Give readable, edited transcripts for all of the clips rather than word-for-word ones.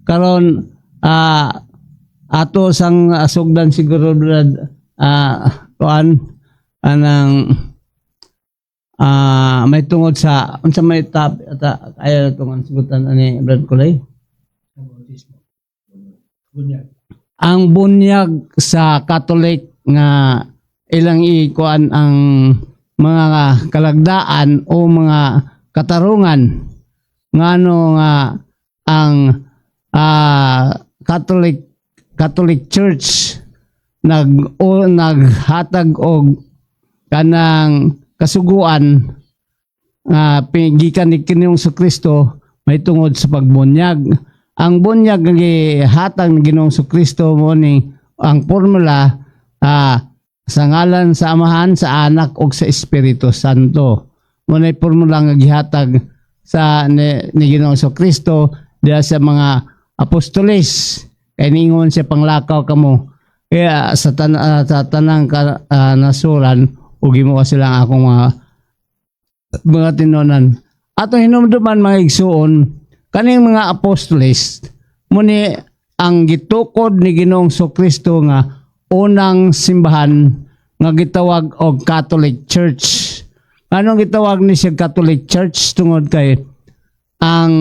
Karon ato sang sugdan siguro, Brad, kuan anang may tungod sa unsa may top ata kaya tungod sigutan ani, Brad Kulay? Bunyag. Ang bunyag sa Catholic nga ilang ikuan ang mga kalagdaan o mga katarungan, ngano nga ang Catholic Catholic Church nag o naghatag og kanang kasuguan nga gikan ni Ginoong Kristo may tungod sa pagbunyag. Ang bunyag nga gihatag ni Ginoong Kristo mo ni ang formula sa ngalan sa Amahan, sa Anak ug sa Espiritu Santo. Mo na formula nga gihatag sa ni Ginoong Kristo diha sa mga apostoles. Kay ningon siya, "Panglakaw kamo kaya sa tanang nasuran ug himoa sila akong mga tinunan." Atong hinumduman, mga igsuon, kaning mga apostoles muni ang gitukod ni Ginoong Kristo nga unang simbahan nga gitawag og Catholic Church. Anong gitawag ni siya Catholic Church? Tungod kay ang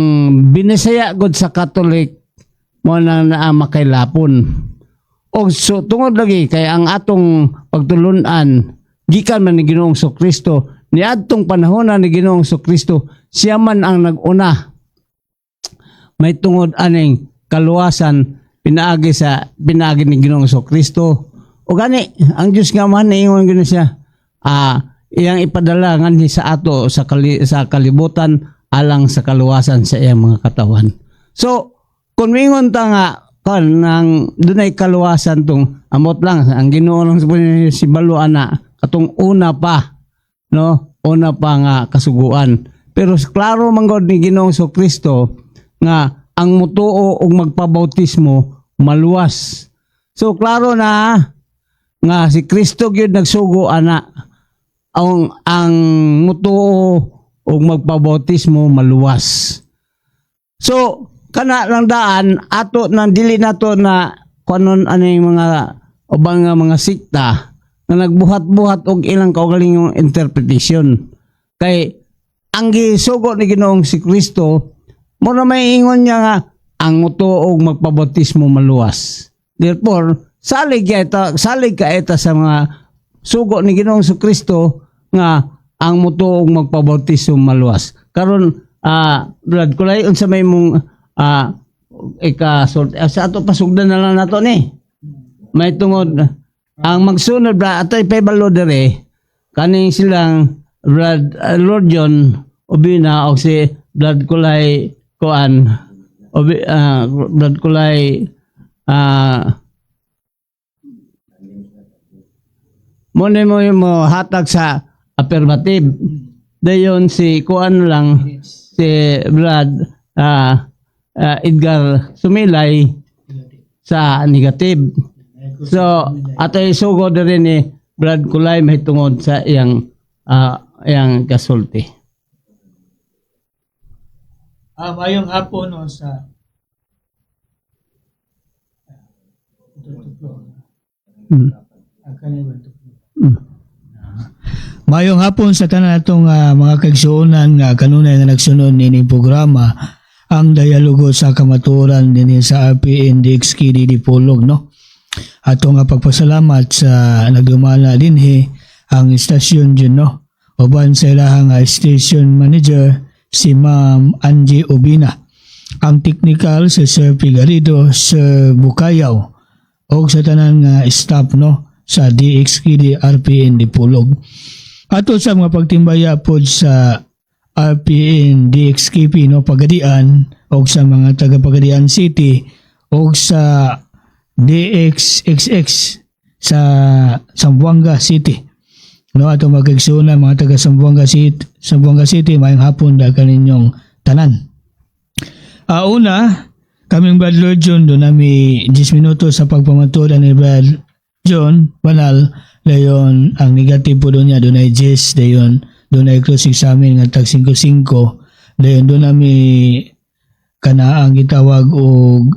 binisaya gud sa Catholic mo na naa makailapon. Og so tungod lagi kay ang atong pagtulunan gikan man ni Ginoong Kristo niadtong panahon na ni Ginoong Kristo, siya man ang nag-una may tungod aning kaluwasan pinaagi ni Ginoong Kristo. O gani ang Dios nga man niingon gino siya iyang ipadala nganhi sa ato sa kalibutan alang sa kaluwasan sa iyang mga katawan. So kung mingon ta nga kan nang dunay kaluwasan tong amot lang ang Ginoo lang si balo ana katong una pa, no, una pa nga kasuguan. Pero klaro man gud ni Ginoong Kristo nga ang mutuo og magpabautismo maluwas. So klaro na nga si Kristo gyud nagsugo ana, ang mutuo og magpabautismo maluwas. So kana lang daan ato nang dili nato na kuanon aning mga ubang nga mga sikta nga nagbuhat-buhat og ilang kaugalingong interpretation. Kay ang gisugo ni Ginoong si Kristo mo na may ingon niya nga ang mutuo og magpabautismo maluwas. Therefore, salig ka ita sa mga sugo ni Ginoong Kristo nga ang mutuo og magpabautismo maluwas. Karon Brad Kulay, unsa may mong ika sa ato pasugdan na lang nato ni. May tungod ang magsunod bra atoy pabalo dere kaning silang Brad Lord John Ubina o si Brad Kulay kuan Obi, Brad Kulay mo ni mo yung mo hatag sa affirmative. Dayon si kuan lang si Brad Edgar Sumilay sa negative. So atoy sugo diri ni Brad Kulay may tungod sa iyang kasulti. Mayong hapon, no, sa Mayong hapon sa tanan atong mga kaigsuonan nga kanunay nga nagsunod nining programa, ang Dialogo sa Kamatuoran dinhi sa RPN DXKD Dipolog, no. Ato nga pagpasalamat sa nagdumala dinhi ang istasyon dyan, no. Uban sa ilahang station manager, si Ma'am Angie Ubina. Ang technical si Sir Figarido, Sir Bukayaw og sa tanan nga staff, no, sa DXKD RPN Dipolog. Ato sa mga pagtimbaya pod sa RPN DXKP, no, Pagadian og sa mga taga Pagadian City og sa DXXX sa Zamboanga City. No, ato magigsuuna mga taga Zamboanga City, mayong hapon da kaninyong tanan. Una, kaming Brad Lord John, doon nami 10 minuto sa pagpamatuod ni Brad John Banal, dayon ang negative po doon niya, doon ay 10, dayon doon ay cross examine nga tag 5-5, dayon doon nami Kana ang gitawag og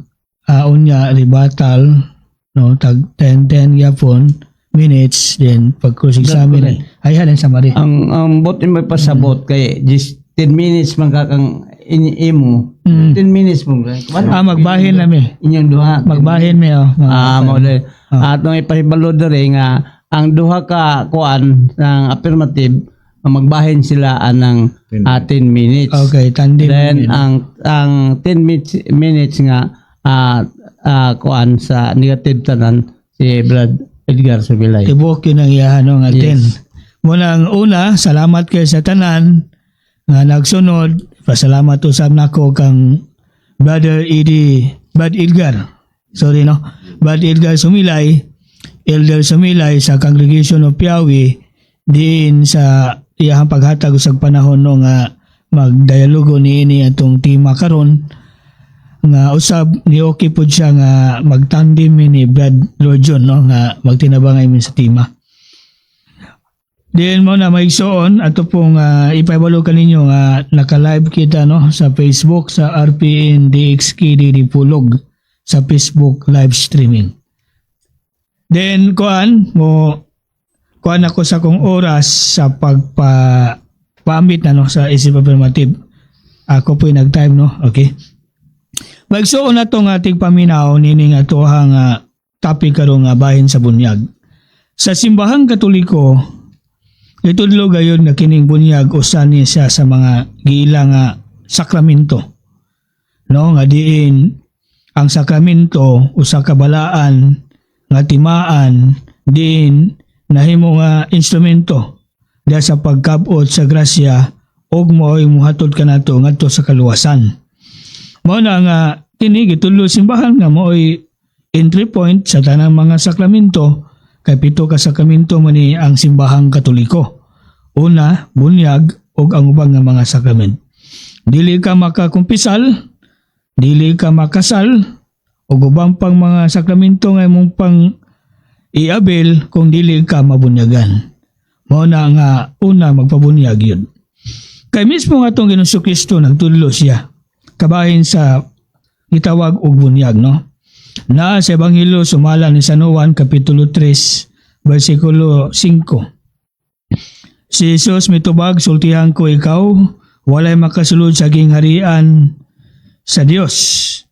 unya rebuttal, no, tag 10 10 gyapon minutes, then pag cross examine ay halin summary. Ang bot may pasabot kay just 10 minutes man ka kang imo. 10 minutes mo. Ah, magbahin na mi. Inyong duha. Magbahin mi, oh. Ah, mao diri. Atong ipahibalo diri nga ang duha ka kuan ng affirmative, ang magbahin sila anang 10 minutes. Okay, tandem. Then ang 10 minutes nga kuan sa negative tanan si Brad Edgar Subilay. Tibok yun ang iyahan, no, nga Yes. 10. Muna ang una, salamat kay sa tanan nga nagsunod. Pasalamat usab nako kang Brother Eddie, Brad Edgar. Sorry, no. Brad Edgar Sumilay, Elder Sumilay sa Congregation of Piawi diin sa iyahang paghatag usag panahon, no, nga magdialogo niini atong tema karon nga usab ni okay pod siya nga magtandem mi ni Brad Lord John, no, nga magtinabangay mi sa tema. Diyan mo na maigsoon ato pong ipahibalo kaninyo nga naka-live kita, no, sa Facebook sa RPN DXKDD Pulog sa Facebook live streaming. Then kuan mo kuan ako sa kong oras sa pagpa paambit na, no, sa isip affirmative. Ako po'y nag-time, no. Okay. Maigsoon na tong ating paminaw nining atohang topic karon nga bahin sa bunyag. Sa Simbahang Katoliko, gitudlo gayon nga kining bunyag usa ni siya sa mga giila nga sakramento. No, nga diin ang sakramento usa ka balaan nga timaan diin nahimo nga instrumento diha sa pagkabot sa grasya ug mao'y muhatod kanato ngadto sa kaluwasan. Mao na nga kini gitudlo simbahan nga mao'y entry point sa tanang mga sakramento kay pito ka sakramento man ni ang Simbahang Katoliko. Una, bunyag ug ang ubang nga mga sakrament. Dili ka makakumpisal, dili ka makasal ug ubang pang mga sakramento nga imong pang iabil kung dili ka mabunyagan. Mao na nga una magpabunyag yun. Kay mismo nga atong Ginoong Kristo nagtudlo siya kabahin sa gitawag og bunyag, no. Naa sa Ebanghelyo sumala ni San Juan kapitulo 3 bersikulo 5. Si Jesus mitubag, "Sultihan ko ikaw, walay makasulod sa gingharian sa Dios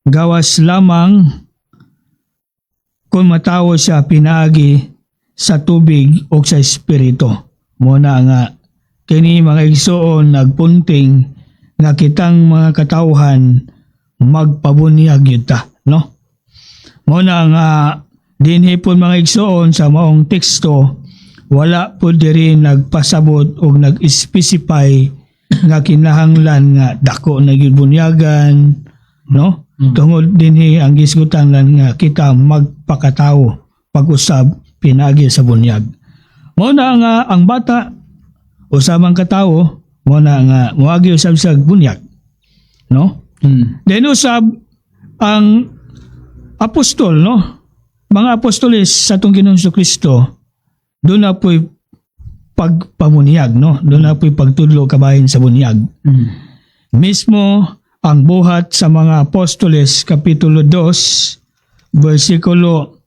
gawas lamang kung matawo siya pinaagi sa tubig o sa Espiritu." Mao na nga kini, mga igsoon, nagpunting nga kitang mga katawhan magpabunyag yun ta, no? Mao na nga dinhi po, mga igsoon, sa maong teksto wala po diri nagpasabot o nag-specify nga kinahanglan nga dako na gyud bunyagan, no? Tungod dinhi ang gisgutan lang nga kita magpakatawo pag-usab pinaagi sa bunyag. Mao na nga ang bata usab ang katawo, mao na nga moagi usab sa bunyag, no? Then usab ang apostol, no? Mga apostoles sa atong Ginoong Kristo doon na po'y pagpamunyag, no? Doon na po'y pagtudlo kabahin sa bunyag. Mismo ang Buhat sa mga Apostoles kapitulo 2 bersikulo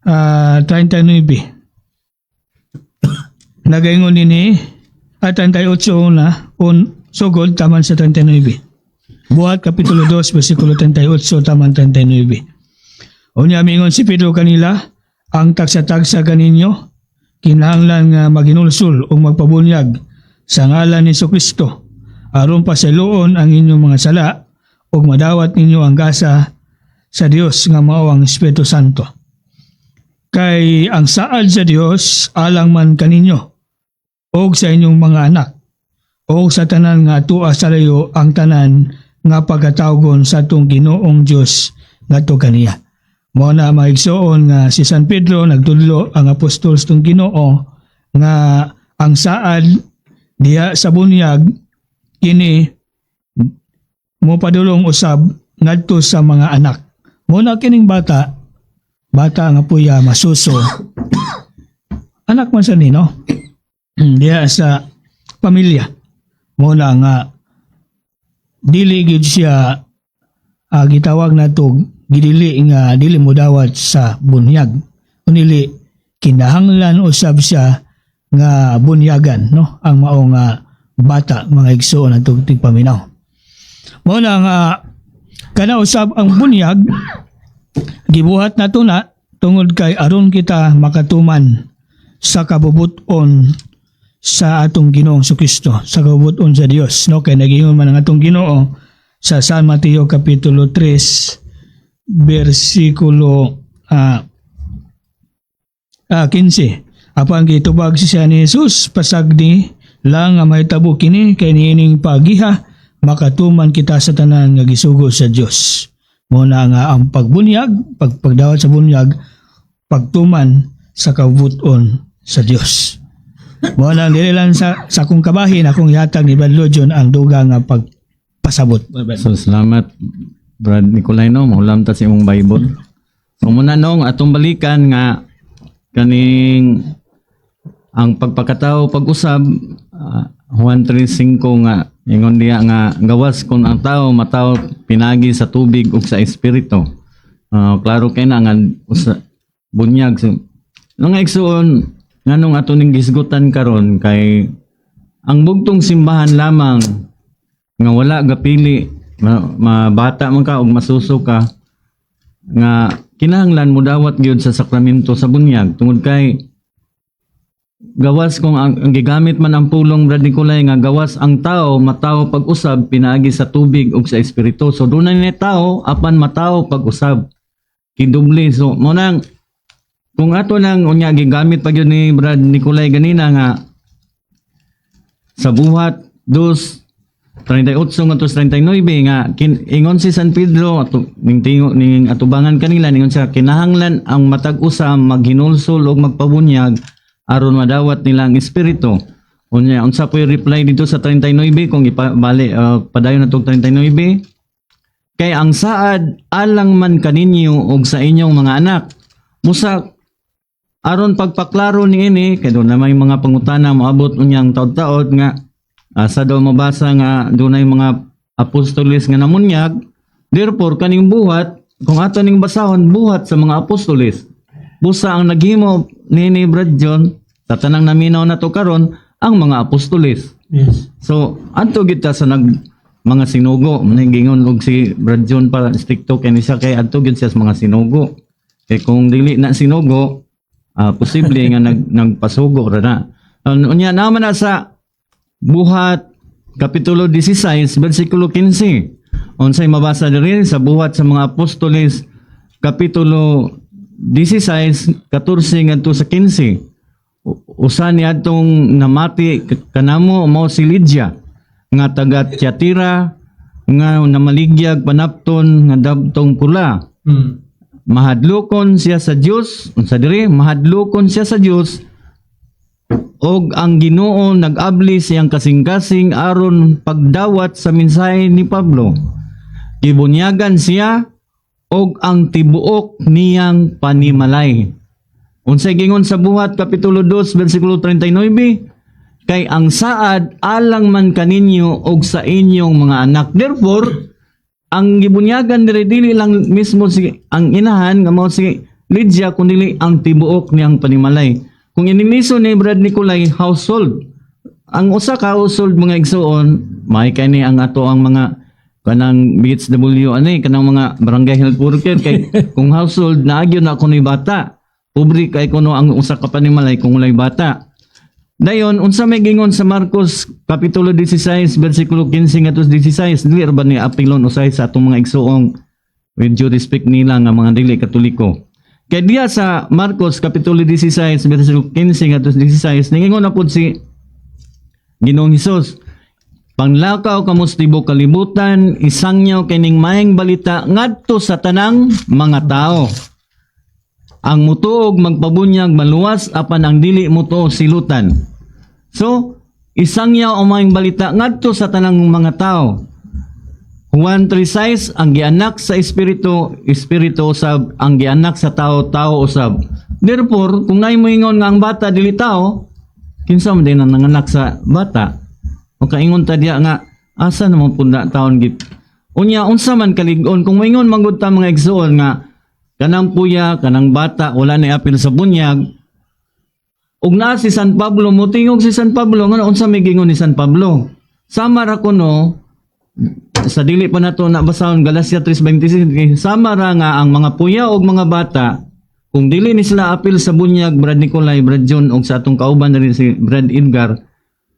39. Nagaingon nini at 38 una un sugod taman sa 39. Buhat kapitulo 2 bersikulo 38 taman 39. Unya mingon si Pedro kanila, "Ang tagsa-tagsa kaninyo kinahanglan nga maginulsol o magpabunyag sa ngalan ni Kristo aron pasayloon ang inyong mga sala ug madawat ninyo ang gasa sa Dios nga mao ang Espiritu Santo. Kay ang saad sa Dios alang man kaninyo ug sa inyong mga anak ug sa tanan nga tua sa layo, ang tanan nga pagkatawgon sa atong Ginoong Dios ngadto kaniya." Mao na, mga igsoon, nga si San Pedro nagtudlo, ang apostol sa atong Ginoo, nga ang saad diha sa bunyag kini mo padulong usab ngadto sa mga anak. Mao na kining bata, bata nga puya masuso. Anak man sa nino diha sa pamilya. Mao na nga Dili gyud siya gitawag nato gidili nga dili mo dawat sa bunyag. Unili kinahanglan usab siya nga bunyagan, no, ang mao nga bata, mga igsoon atong tigpaminaw. Mao na nga kana usab ang bunyag gibuhat nato na tungod kay aron kita makatuman sa kabubuton sa atong Ginoong Kristo, sa kabubuton sa Dios, no, kay nagingon man ang atong Ginoo sa San Mateo kapitulo 3 bersikulo 15. Apan gitubag siya ni Jesus, "Pasagdi lang nga mahitabo kini, kay niining pagiha makatuman kita sa tanan nga gisugo sa Dios." Mao na nga ang pagbunyag, pagdawat sa bunyag, pagtuman sa kabubuton sa Dios. Mao nang dili lang sa akong kabahin, akong ihatag ni Brad Lojon ang dugang nga pagpasabot. So salamat, Brad Nicolay, no, mahulam ta sa imong Bible. So muna nong atong balikan nga kaning ang pagpakatao pag-usab, Juan 3:5 nga ingon diya nga gawas kung ang tao matawo pinagi sa tubig ug sa espiritu. Klaro kay na nga bunyag. So, mga igsuon, nganong ato ning gisgutan karon kay ang bugtong simbahan lamang nga wala gapili mabata man ka og masuso ka nga kinahanglan mo dawat gyud sa sakramento sa bunyag, tungod kay gawas kung ang gigamit man ang pulong, Brad Nicolay, nga gawas ang tao matawo pag-usab pinaagi sa tubig ug sa espiritu. So dunay ni tao apan matawo pag-usab, kidoble. So mo nang kung ato nang unya gigamit pa gyud ni Brad Nicolay ganina nga sa Buhat 2:38 ngadto sa 39 nga ingon si San Pedro ato ning tingo ning atubangan kanila, ningon siya kinahanglan ang matag usa maghinulsol og magpabunyag aron madawat nila ang espiritu. Unya unsa po'y reply dito sa 39 kung ipabali padayon na tong 39? "Kay ang saad alang man kaninyo og sa inyong mga anak." Musa aron pagpaklaro niini, kay doon na may mga pangutana moabot unyang taod-taod nga asa daw mabasa nga dunay mga apostoles nga namunyag. Therefore kaning Buhat, kung ato ning basahon, Buhat sa mga Apostoles, busa ang naghimo ni Brad John sa tanang naminaw na to karon ang mga apostoles. So adto gid ta sa nag mga sinugo. Gingon og si Brad John pa stricto kay ni siya kay adto gid siya sa mga sinugo. Kay kung dili na sinugo, posible nga nagpasugo ra na. Unya naman na sa Buhat kapitulo 16 bersikulo 15. Unsay mabasa diri sa Buhat sa mga Apostoles kapitulo 16 14 ngadto sa 15? Usa ni atong namati kanamo mao si Lydia nga taga Tiatira nga namaligyag panapton nga dabtong pula. Mahadlokon siya sa Dios. Unsa diri? Mahadlokon siya sa Dios og ang Ginoo nag-abli siyang kasing-kasing aron pagdawat sa mensahe ni Pablo. Gibunyagan siya og ang tibuok niyang panimalay. Unsay gingon sa Buhat kapitulo 2 bersikulo 39? "Kay ang saad alang man kaninyo og sa inyong mga anak." Therefore, ang gibunyagan diri dili lang mismo si ang inahan nga mao si Lydia kundi ang tibuok niyang panimalay. Kung iniliso ni Brad Nicolay, household. Ang usa ka household, mga igsuon, may kani ang ato ang mga kanang BHW ani kanang mga barangay health worker kay kung household naagyo na kuno'y bata. Pobre kay kuno ang usa ka panimalay kung walay bata. Dayon, unsa may gingon sa Marcos kapitulo 16 bersikulo 15 ngadto 16? Dili ra ba ni apilon usay sa atong mga igsuong, with due respect nila, nga mga dili Katoliko? Kay diya sa Marcos kapitulo 16 bersikulo 15 ngadto 16, ningingon na pud si Ginoong Hesus, "Panglakaw kamo sa tibuok kalibutan, isangyaw kining maayong balita ngadto sa tanang mga tao. Ang mutuog magpabunyag maluwas, apan ang dili mutuo silutan." So, isangyaw ang maayong balita ngadto sa tanang mga tao. Juan 3:6, ang gianak sa espiritu, espiritu usab, ang gianak sa tao, tao usab. Therefore, kung naay moingon nga ang bata dili tao, kinsa man din ang nanganak sa bata? O kaingon ta diya nga Asa naman pud na taon git? Unya, unsa man kalig-on kung moingon man gud ta, mga igsoon, nga kanang puya, kanang bata wala na apil sa bunyag, ug naa si San Pablo, motingog si San Pablo nga unsa may gingon ni San Pablo? Sama ra kuno sa dili pa nato na basahon Galatia 3:26, sama ra nga ang mga puya og mga bata, kung dili ni sila apil sa bunyag, Brad Nicolay, Brad John, og sa atong kauban na rin si Brad Edgar,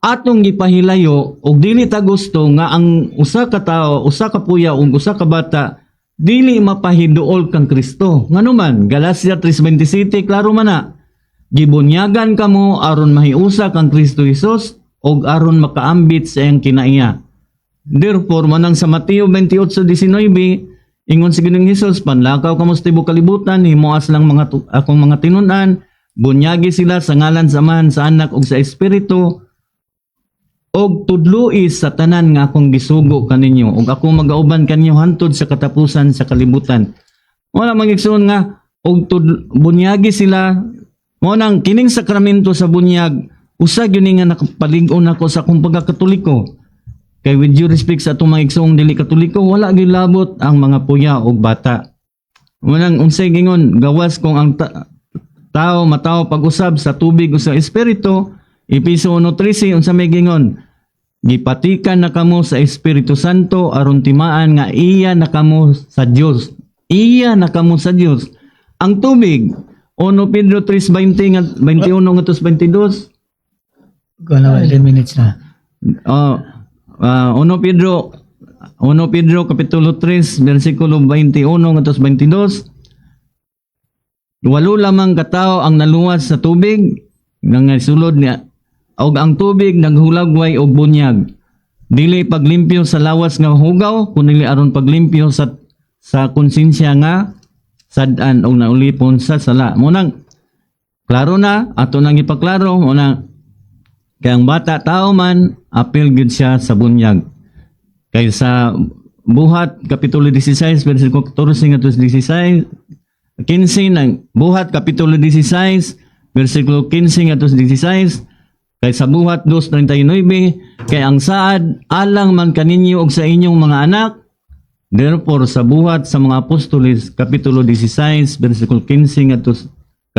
atong gipahilayo og dili ta gusto nga ang usa ka tawo, usa ka puya ug usa ka bata dili mapahiduol kang Kristo. Ngano man, Galatia 3:27, klaro man na, gibunyagan kamo aron mahiusa kang Kristo Jesus og aron makaambit sa iyang kinaiya. Therefore, manang sa Mateo 28:19, ingon si Ginoong Hesus, "Panlakaw kamo sa tibuok kalibutan, himoas lang mga akong mga tinun-an, bunyagi sila sa ngalan sa Amahan, sa Anak ug sa Espiritu, og tudloi sa tanan nga akong gisugo kaninyo, ug ako magauban kaninyo hantod sa katapusan sa kalibutan." Wala, mga igsoon, nga og bunyagi sila. Mao nang kining sakramento sa bunyag, usa gyud ni nga nakapalig-on ako sa akong pagkakatoliko. Kay with due respect sa atong mga igsoong dili Katoliko, wala gyud labot ang mga puya og bata. Mao nang unsay gingon, gawas kung ang tao matawo pag-usab sa tubig o sa espiritu, Epeso 1:13, unsa may gingon? "Gipatikan na kamo sa Espiritu Santo aron timaan nga iya na kamo sa Dios." Iya na kamo sa Dios. Ang tubig, 1 Pedro 3:20 nga 21 ngadto 22. Ikaw na, 10 minutes na. Oh, 1 Pedro, 1 Pedro kapitulo 3 bersikulo 21 ngadto 22. Walo lamang katao ang naluwas sa tubig nga sulod niya og ang tubig naghulagway og bunyag. Dili paglimpyo sa lawas nga hugaw, kundi aron paglimpyo sa konsensya nga sad-an og naulipon sa sala. Munang klaro na ato nang ipaklaro mo na kay ang bata, tao man, apil gyud siya sa bunyag. Kay sa Buhat kapitulo 16 bersikulo 14 ngadto 16 15 ng Buhat kapitulo 16 bersikulo 15 ngadto 16, kay sa Buhat 2:39, kay ang saad alang man kaninyo og sa inyong mga anak. Therefore, sa Buhat sa mga Apostoles kapitulo 16 bersikulo 15 ngadto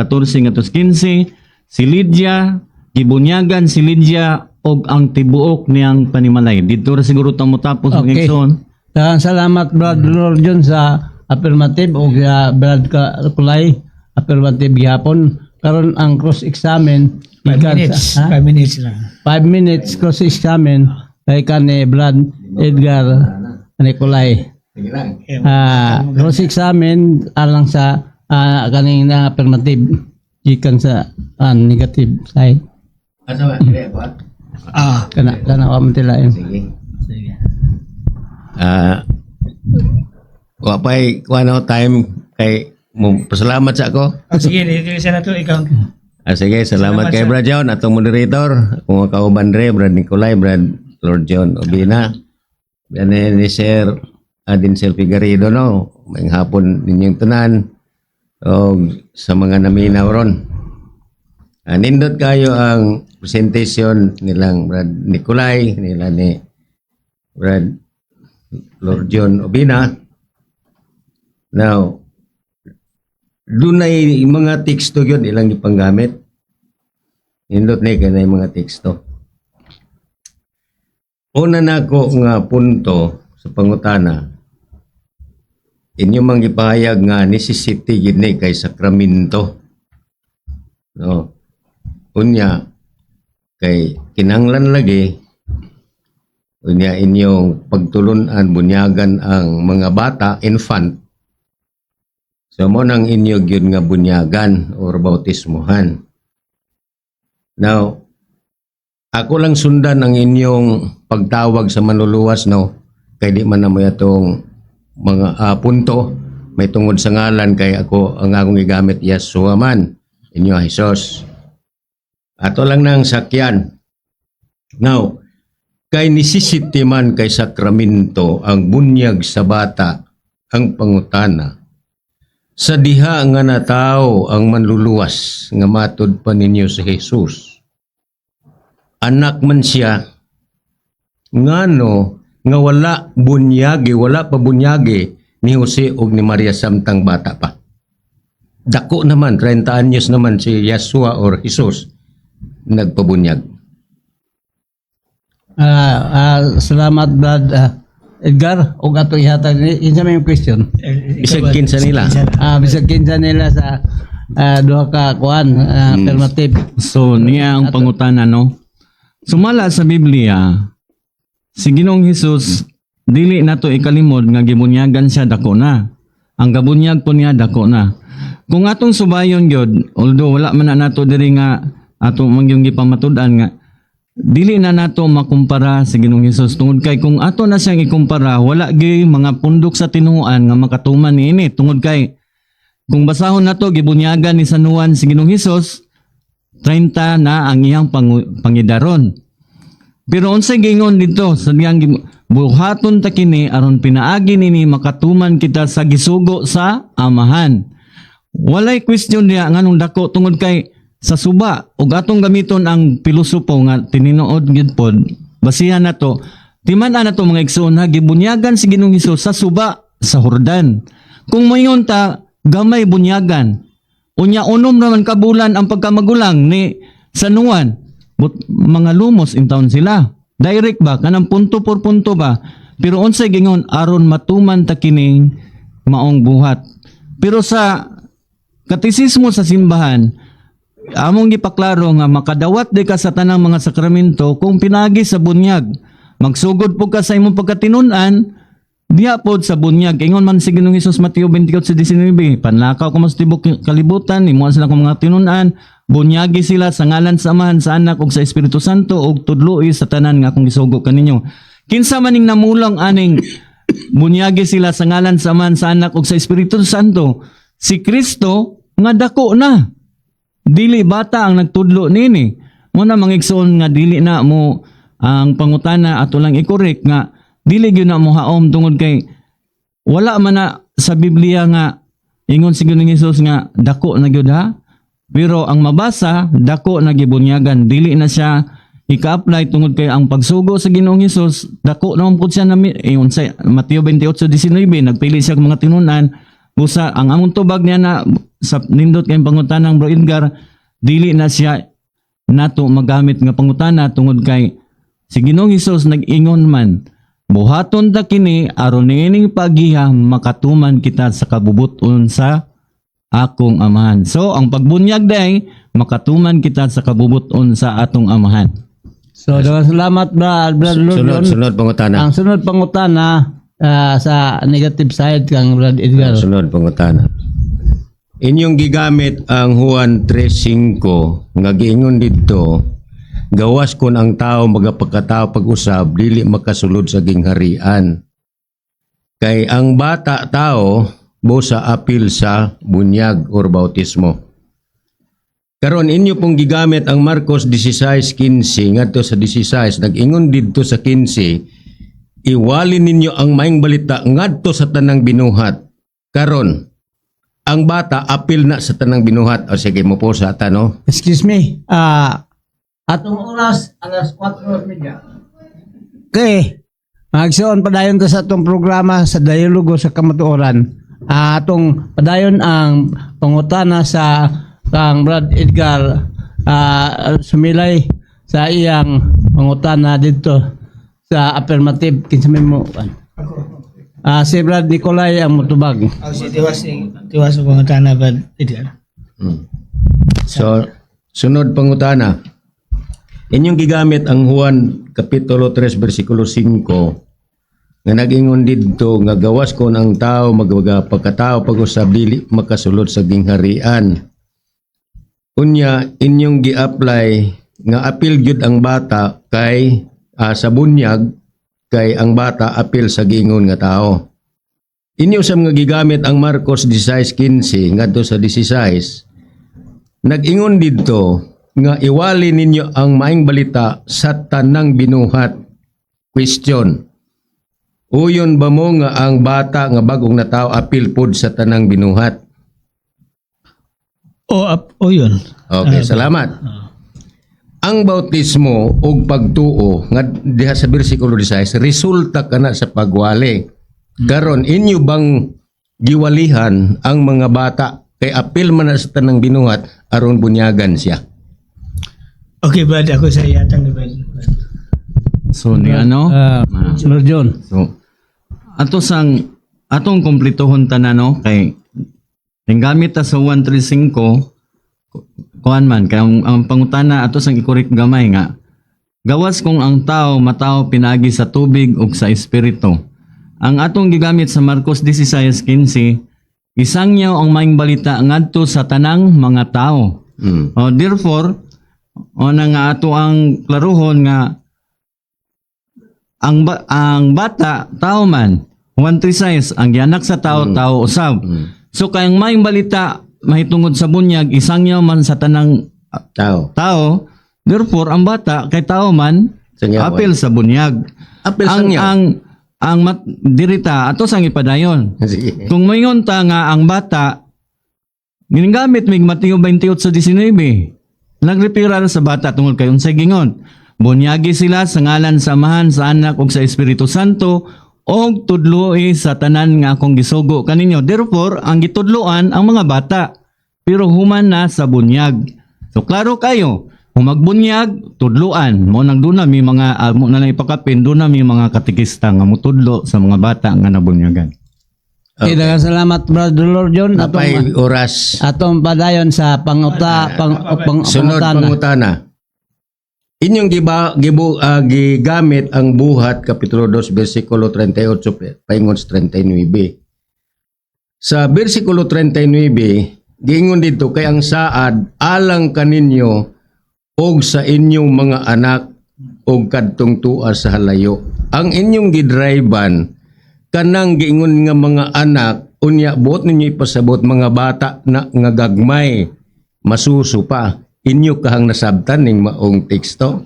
14 ngadto 15, si Lydia, gibunyagan si Lydia og ang tibuok niyang panimalay. Dito ra siguro ta motapos, mga igsoon. Daghang salamat, Brad Lord John, sa affirmative o Brad Kulay, affirmative gihapon. Karon ang cross examine 5 gikan minutes. Ha? 5 minutes lang. 5 minutes cross examine kay kan ni Brad Edgar Nicolay. Sige lang. Cross examine alang sa kaning na affirmative gikan sa negative side. Asa ba? Dire ako, ah. Kana kana wa man tilain. Sige. Sige. Wa pa'y kuano time kay mo pasalamat sa ako. Ah, sige, dito sa nato ikaw. Sige, salamat Salamat kay sa- Brad John, atong moderator, akong mga kauban dre, Brad Nicolay, Brad Lord John Obina. Yan ni Sir Adinsel Figarido, no. Maayong hapon ninyong tanan og sa mga naminaw ron. Nindot kayo ang presentation nilang Brad Nicolay, nila ni Brad Lord John Obina. Now, dunay mga teksto yun ilang ipanggamit. Nindot ni kanay mga teksto. Una nako nga punto sa pangutana, inyo mang gipahayag nga necessity gid ni kay sakramento. No. Unya kay kinahanglan lagi unya inyong pagtulunan, bunyagan ang mga bata, infant. So mo nang inyo gyud nga bunyagan or bautismuhan. Now, ako lang sundan ang inyong pagtawag sa manluluwas, no, kay di man na mo atong mga punto may tungod sa ngalan, kay ako ang akong gigamit Yeshua man, inyo Jesus. Ato lang nang sakyan. Now, kay necessity man kay sakramento ang bunyag sa bata, ang pangutana, sa diha nga natawo ang manluluwas nga matud pa ninyo si Jesus, anak man siya, ngano nga wala bunyagi, wala pa bunyagi ni Jose ug ni Maria samtang bata pa? Dako naman, 30 anyos naman si Yeshua or Jesus nagpabunyag. Salamat, Brad Edgar, ug ato ihatag ni kinsa may yung question. Bisag kinsa nila. Bisag kinsa nila sa duha ka kuan affirmative. So niya ang pangutana, no. Sumala sa Biblia, si Ginoong Hesus, dili nato ikalimod nga gibunyagan siya dako na. Ang gabunyag po niya dako na. Kung atong subayon gyud, although wala man na nato diri nga ato man yung gipamatud-an nga dili na nato makumpara si Ginoong Hesus tungod kay kung ato na siyang ikumpara, wala gyud mga pundok sa tinuan nga makatuman niini, tungod kay kung basahon nato, gibunyagan ni San Juan si Ginoong Hesus, 30 na ang iyang pangidaron. Pero unsay giingon dito sa diyang buhaton ta kini aron pinaagi nini makatuman kita sa gisugo sa Amahan. Walay question diya nganong dako, tungod kay sa suba, ug atong gamiton ang pilosopo nga tininood gyud pod, basihan nato, timan-an nato, mga igsoon ha, gibunyagan si Ginoong Hesus sa suba sa Jordan. Kung moingon ta gamay bunyagan, unya 6 naman ka bulan ang pagkamagulang ni San Juan. But mga lumos in town sila. Direct ba kanang punto por punto ba? Pero unsay gingon? Aron matuman ta kining maong buhat. Pero sa katisismo sa simbahan, among gipaklaro nga makadawat di ka sa tanang mga sakramento kung pinagi sa bunyag. Magsugod po ka sa imong pagkatinun-an, diya pod sa bunyag. Ingon man si Ginoong Hesus, Mateo 28:19, panlakaw ko mas tibok kalibutan, imuan sila kong mga tinun-an, bunyagi sila sa ngalan sa Amahan, sa Anak ug sa Espiritu Santo ug tudloi sa tanan nga akong gisugo kaninyo. Kinsa man ning namulang aning bunyagi sila sa ngalan sa Amahan, sa Anak ug sa Espiritu Santo? Si Kristo nga dako na. Dili bata ang nagtudlo nini. Mo na, mga igsoon, nga dili na mo ang pangutana ato lang i-correct nga dili gyud na mo haom tungod kay wala man na sa Biblia nga ingon si Ginoong Hesus nga dako na gyud ha. Pero ang mabasa, dako na gibunyagan, dili na siya ika-apply tungod kay ang pagsugo sa Ginoong Hesus, dako naman pud siya na ingon sa Mateo 28:19, nagpili siya og mga tinun-an. Busa ang among tubag niya na sa nindot kay pangutanang Bro Edgar, dili na siya nato magamit nga pangutana tungod kay si Ginoong Hesus nag-ingon man, buhaton ta kini aron niining pagiha makatuman kita sa kabubuton sa akong Amahan. So ang pagbunyag day makatuman kita sa kabubuton sa atong Amahan. So daghang salamat, Brad Sunod, Lordon. sunod pangutana. Ang sunod pangutana sa negative side kang Brad Edgar. Sunod pangutana. Inyong gigamit ang Juan 3:5 nga giingon didto, gawas kon ang tao magapagkatao pag-usab, dili makasulod sa gingharian. Kay ang bata tao busa apil sa bunyag or bautismo. Karon inyo pong gigamit ang Marcos 16:15 ngadto sa 16. Nag-ingon didto sa 15, iwali ninyo ang maayong balita ngadto sa tanang binuhat. Karon, ang bata apil na sa tanang binuhat. O sige mo po sa no. Excuse me. Atong oras, alas 4:30. Okay. Magsuon padayon ta sa atong programa sa Dialogo sa Kamatuoran. Atong padayon ang pangutana sa kang Brad Edgar Sumilay sa iyang pangutana dito sa affirmative. Kinsa may mo? Si Brad Nicolay ang mutubag. Oh, si Tiwas, Tiwas ang pangutana ba, Edgar? So, sunod pangutana. Inyong gigamit ang Juan Kapitulo 3 versikulo 5 nga nag-ingon didto nga gawas kon ang tao magpagkatao pag-usab, dili makasulod sa gingharian. Unya inyong gi-apply nga apil gyud ang bata kay sa bunyag, kay ang bata apil sa giingon nga tao. Inyo sa mga gigamit ang Marcos 16:15 ngadto sa 16. Nag-ingon didto nga iwali ninyo ang maayong balita sa tanang binuhat. Question. Uyon ba mo nga ang bata nga bagong natao apil pod sa tanang binuhat? O, o yun. Okay, salamat. Ang bautismo ug pagtuo nga diha sa bersikulo 16, resulta kana sa pagwali. Karon, inyo bang giwalihan ang mga bata kay apil man na sa tanang binuhat aron bunyagan siya? Okay, Brad, ako sa iyatang ni Brad. So ni ano? Ah, Lord John. So ato sang atong kumplituhon tanan, no, kay ning gamit ta sa 135, kuan man kay ang pangutana, ato sang i-correct gamay nga gawas kung ang tao matawo pinagi sa tubig ug sa espiritu. Ang atong gigamit sa Marcos 16:15, isangyaw ang maayong balita ngadto sa tanang mga tao. Oh, therefore, o na nga ato ang klaruhon nga ang bata tao man. 136, ang gianak sa tao, tao usab. So kay ang maayong balita mahitungod sa bunyag isangyaw man sa tanang Tao. tao, therefore ang bata kay tao man, Sangyawan. apil sa bunyag. Apil Ang sangyaw. Ang dirita ato sang ipadayon. Sige. Kung moingon ta nga ang bata, ginagamit mig Mateo 28:19. Nagreferral sa bata tungod kay unsay gingon? Bunyagi sila sa ngalan sa Amahan, sa Anak ug sa Espiritu Santo og tudloi sa tanan nga akong gisugo kaninyo. Therefore, ang gitudloan ang mga bata pero human na sa bunyag. So klaro kayo, kung magbunyag, tudloan. Mo nang duna may mga mo na lang ipakapin, duna may mga katekista nga mutudlo sa mga bata nga nabunyagan. Okay, daghang salamat, Brother Lord John. Atong Napay oras. atong padayon sa panguta pang, pang, Sunod pangutana. pangutana. Inyong giba, gibu, gigamit ang Buhat kapitulo 2 bersikulo 38 paingon sa 39. Sa bersikulo 39, giingon dito kay ang saad alang kaninyo og sa inyong mga anak og kadtong tua sa halayo. Ang inyong gidriban kanang giingon nga mga anak, unya buot ninyo ipasabot mga bata na nga gagmay, masuso pa. Inyo kahang nasabtan ning maong teksto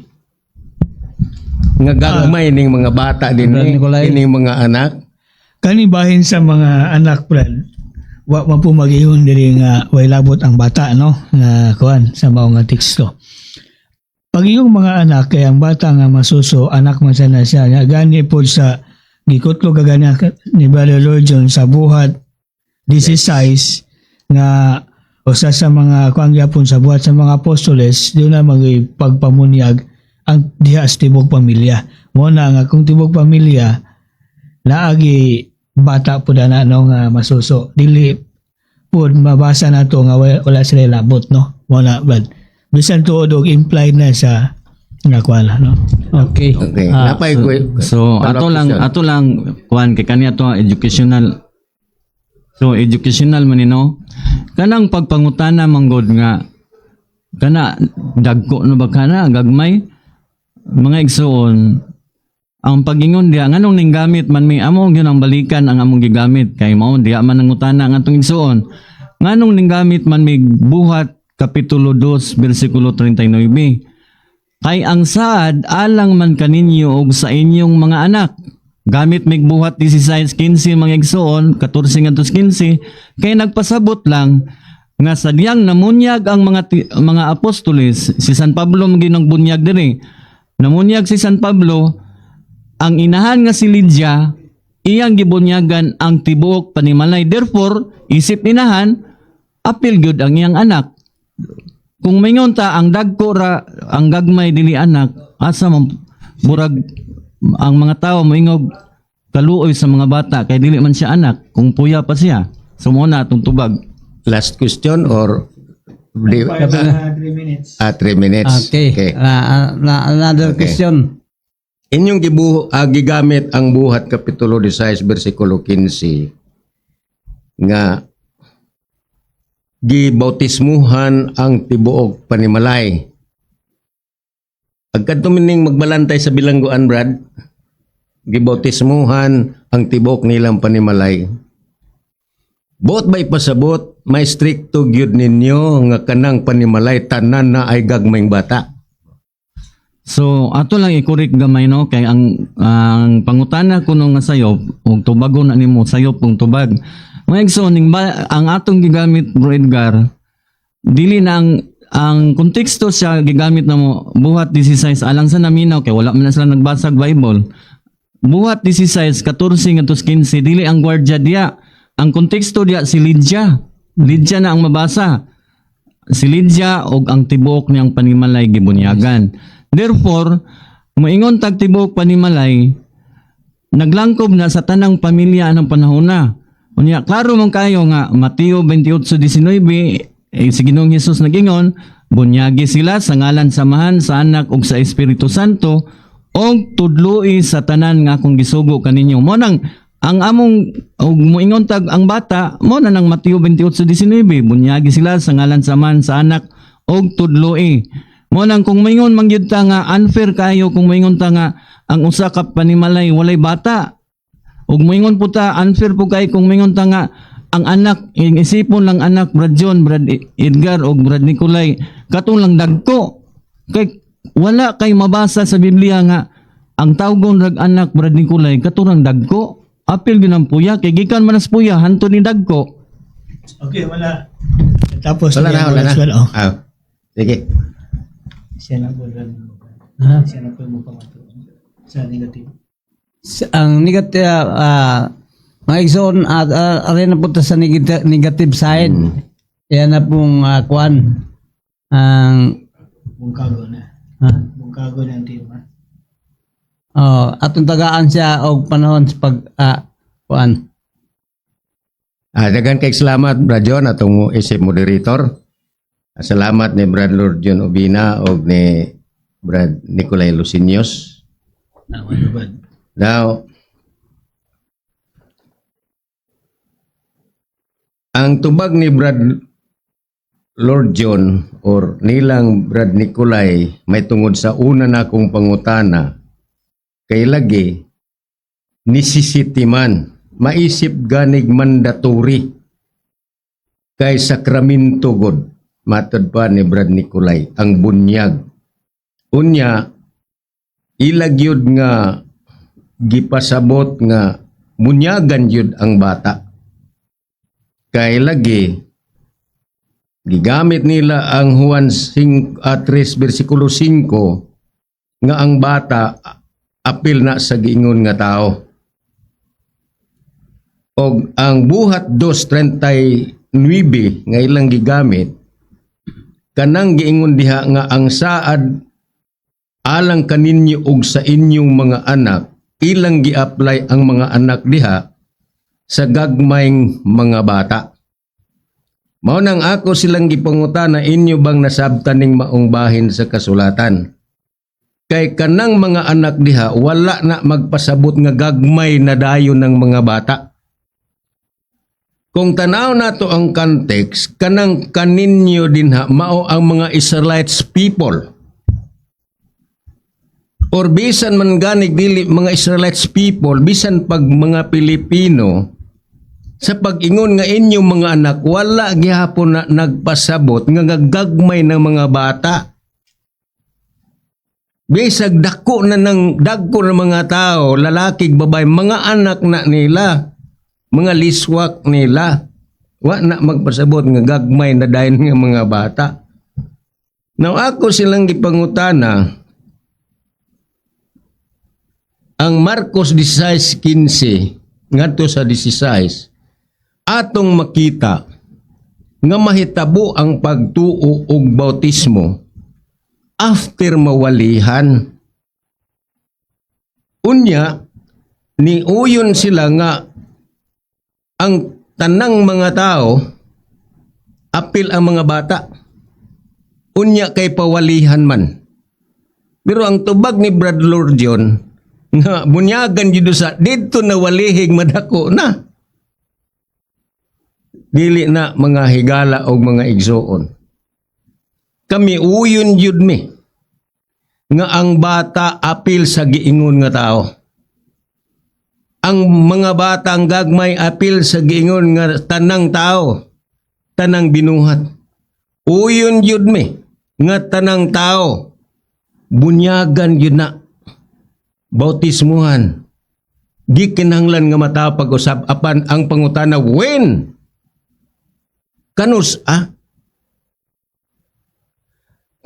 nga gagmay ning mga bata din Brad ni Nicolay. ining mga anak? Kani bahin sa mga anak, Brad, wa man po mag-ingon diri nga way labot ang bata, no, nga kuan sa mao nga teksto. Pag iyong mga anak, kay ang bata nga masuso, anak man sana siya. Nga gani pod sa gikutlo kagani ni Brother Lord John sa Buhat 16 nga usa sa mga kuan gyapon sa Buhat sa mga Apostoles, di na pagpamunyag ang diha sa tibok pamilya. Mo na nga kung tibok pamilya naagi bata po na, no, nga masuso, dili po mabasa nato nga wala sila labot, no. Mo na, Brad, bisan tuod og implied na sa nga kuan, no. Okay. Okay. Ah, Napay So follow-up ato lang question. Ato lang kuan kay kani ato ang educational. So educational man ni, no. Kanang pagpangutana manggod nga kana dagko na ba kana gagmay, mga igsoon, ang pagingon diha nganong ning gamit man may amo gyud ang balikan ang among gigamit kay mao diha man ang utana nga atong igsoon, nganong ning gamit man may Buhat kapitulo 2 bersikulo 39, kay ang saad alang man kaninyo og sa inyong mga anak? Gamit mig Buhat 16:15, mga igsoon, 14 ngadto 15, kay nagpasabot lang nga sadyang namunyag ang mga apostoles, si San Pablo ginong bunyag diri. Namunyag si San Pablo, ang inahan nga si Lydia, iyang gibunyagan ang tibuok panimalay. Therefore, isip inahan, apil gyud ang iyang anak. Kung mingon ta ang dagko ra ang gagmay, dili anak, asa man murag ang mga tao moingog kaluoy sa mga bata kay dili man siya anak kung puya pa siya. So mo na atong tubag. Last question or di, 3 minutes. Ah, 3 minutes. Okay. Another question. Inyong gigamit ang Buhat kapitulo 16 bersikulo 15 nga gibautismuhan ang tibuok panimalay. Agkadto mining magbalantay sa bilangguan, Brad, gibautismuhan ang tibuok nilang panimalay. Buot ba ipasabot, may stricto gyud ninyo nga kanang panimalay tanan na ay gagmayng bata? So ato lang i-correct gamay, no, kay ang pangutana kuno nga sayop ug tubagon na nimo sayop ug tubag. Mga igsoon, ning ang atong gigamit, Bro Edgar, dili na ang Ang konteksto siya gigamit namo Buhat 16, alang sa naminaw kay wala man na sila nagbasag Bible. Buhat 16, 14 ngadto 15, dili ang gwardiya diya. Ang konteksto diya si Lydia. Lydia na ang mabasa. Si Lydia og ang tibuok niyang panimalay gibunyagan. Therefore, moingon tag tibuok panimalay, naglangkob na sa tanang pamilya anang panahon na. Unya, klaro man kayo nga Mateo 28:19, eh, si Ginoong Hesus nagingon, bunyagi sila sa ngalan sa Amahan, sa Anak ug sa Espiritu Santo og tudloi sa tanan nga akong gisugo kaninyo. Mo nang ang among og moingon tag ang bata, mo na nang Mateo 28:19, bunyagi sila sa ngalan sa Amahan, sa Anak og tudloi. Mo nang kung moingon man gyud ta nga unfair kayo kung moingon ta nga ang usa ka panimalay walay bata. Ug moingon po ta, unfair po kay kung moingon ta nga ang anak, ing isipon lang anak Brad John, Brad Edgar og Brad Nicolay katong lang dagko. Kay wala kay mabasa sa Biblia nga ang tawgon rag anak Brad Nicolay katurang dagko. Apil gyud ang puya kay gikan man as puya hanto ni dagko. Okay, wala. Tapos Wala na, wala na. Wala, oh. Ah, sige. Siya na po. Ha? Siya na po mo pamato. Sa negative. Ang negative, mga igsoon at arin na po ta sa negative side. Yan na pong kuan. Ang Bungkago na. Ha? Bungkago na ang tema. Oh, atong tagaan siya og panahon sa pag kuan. Ah, daghan kay salamat, Brad John, atong isip moderator. Ah, salamat ni Brad Lord John Ubina og ni Brad Nicolay Lucinios. Tama na ba? Now, ang tubag ni Brad Lord John or nilang Brad Nicolay may tungod sa una na akong pangutana kay lagi necessity man, maisip ganig mandatory kay sakramento god, matod pa ni Brad Nicolay ang bunyag. Unya, ilagyod nga gipasabot nga bunyagan yun ang bata kay lagi gigamit nila ang Juan 5, 3 versikulo 5 nga ang bata apil na sa giingon nga tao. Og ang Buhat 2:39 nga ilang gigamit, kanang giingon diha nga ang saad alang kaninyo og sa inyong mga anak, ilang gi-apply ang mga anak diha sa gagmayng mga bata. Mao nang ako silang gipangutana, inyo bang nasabtan ning maong bahin sa kasulatan? Kay kanang mga anak diha wala na magpasabot nga gagmay na dayon ng mga bata. Kung tanaw nato ang context, kanang kaninyo dinha mao ang mga Israelites people. Or bisan man ganig dili mga Israelites people, bisan pag mga Pilipino, sa pag-ingon nga inyong mga anak, wala gihapon na nagpasabot nga gagagmay ng mga bata. Bisag dako na ng dagko ng mga tao, lalaki, babae, mga anak na nila, mga liswak nila, wa na magpasabot nga gagmay na dayon nga mga bata. Now ako silang gipangutana, ang Marcos 16:15 ngadto sa 16, atong makita nga mahitabo ang pagtuo og bautismo after mawalihan. Unya, niuyon sila nga ang tanang mga tao apil ang mga bata. Unya kay pawalihan man. Pero ang tubag ni Brad Lord John nga bunyagan jud sa didto na walihig madako na. Dili na, mga higala og mga igsuon. Kami uyon jud mi nga ang bata apil sa giingon nga tao. Ang mga bata ang gagmay apil sa giingon nga tanang tao, tanang binuhat. Uyon jud mi nga tanang tao bunyagan jud na, bautismuhan. Gikinahanglan nga matapag usab, apan ang pangutana, when kanus ah.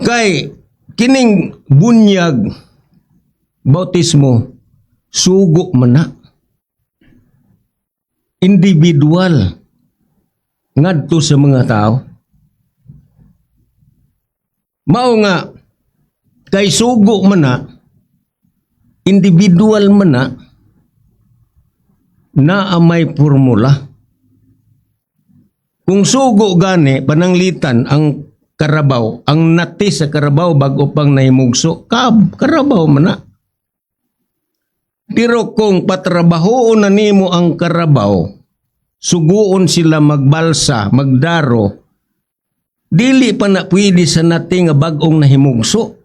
Kay kining bunyag, bautismo, sugo man na. Individual ngadto sa mga tao. Mao nga kay sugo man na, individual man na, naa may formula. Kung sugo gani, pananglitan ang karabaw, ang nati sa karabaw bago pang nahimugso, karabaw man na. Pero kung patrabahoon na nimo ang karabaw, suguon sila magbalsa, magdaro, dili pa na pwede sa nati nga bag-ong nahimugso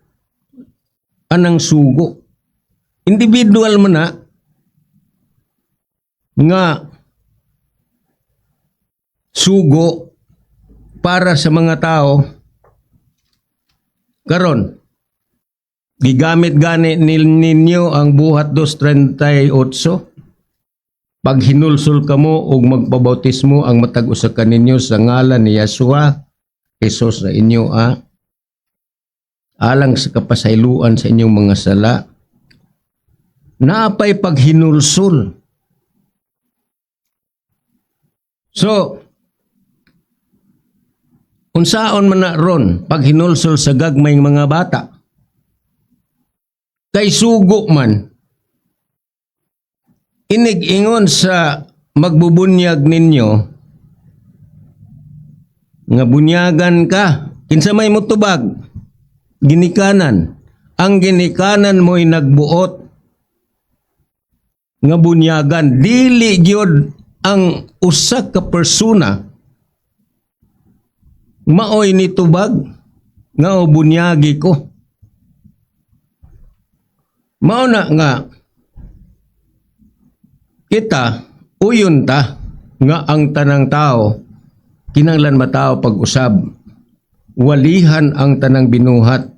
anang sugo. Individual man na nga sugo para sa mga tao. Karon, gigamit gani ninyo ang Buhat 2.38, "Pag hinulsol kamo og magpabautismo ang matag usa kaninyo sa ngalan ni Yeshua Jesus na inyo alang sa kapasayloan sa inyong mga sala." Naapay paghinulsol. So, unsaon man na ron paghinulsol sa gagmayng mga bata? Kay sugo man, inig-ingon sa magbubunyag ninyo nga bunyagan ka, kinsa may mutubag? Ginikanan. Ang ginikanan mo'y nagbuot nga bunyagan. Dili gyud ang usa ka persona maoy nitubag nga o bunyagi ko. Mao na nga kita uyon ta nga ang tanang tao kinahanglan matao pag-usab, walihan ang tanang binuhat,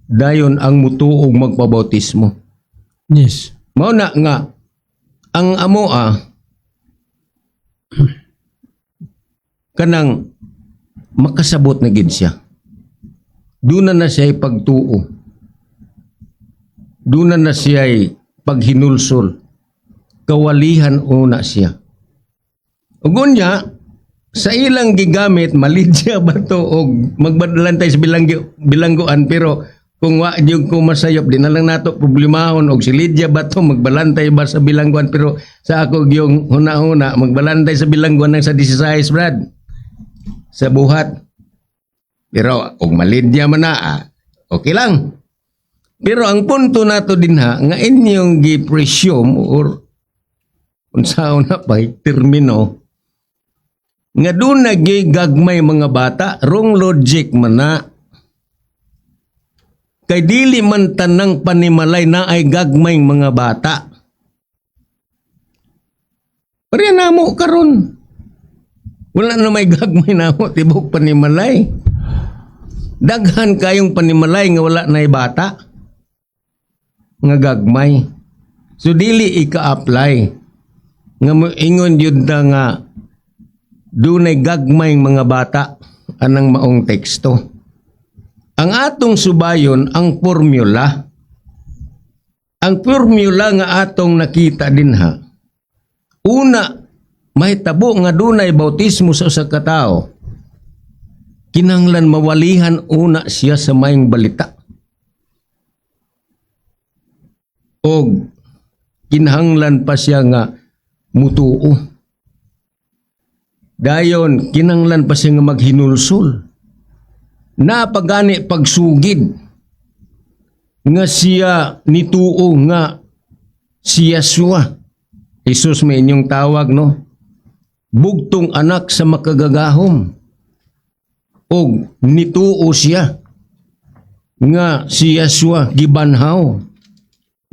dayon ang mutuog magpabautismo. Mao na nga ang amoa kanang makasabot na gid siya. Duna na siya pagtuo. Duna na siya paghinulsol. Kawalihan una siya. Ug unya, sa ilang gigamit, malidya ba to og magbadlantay sa bilangguan, pero kung wa gyud ko masayop, di na lang nato problemahon og si Lydia ba to magbalantay ba sa bilangguan, pero sa ako gyung huna-huna, magbalantay sa bilangguan ng sa 16, brad, sa Buhat. Pero og malidya man na, okay lang. Pero ang punto nato dinha nga inyong gi-presume or unsaon na pa termino nga doon gagmay mga bata, wrong logic man na. Kay dili man tanang panimalay na ay gagmay mga bata. Pareha namo karon. Wala na may gagmay namo tibok panimalay. Daghan kayong panimalay nga wala na bata nga gagmay. So dili ika-apply nga moingon yun na nga dunay gagmay mga bata anang maong teksto. Ang atong subayon ang formula. Ang formula nga atong nakita dinha. Una, mahitabo nga dunay bautismo sa usa ka tawo. Kinahanglan mawalihan una siya sa maayong balita. Og kinahanglan pa siya nga mutuo. Dayon, kinahanglan pa siya nga maghinulsol. Napagani pagsugid nga siya nituo nga si Yeshua. Jesus may inyong tawag, no? Bugtong anak sa Makagagahom. Og nituo siya nga si Yeshua gibanhaw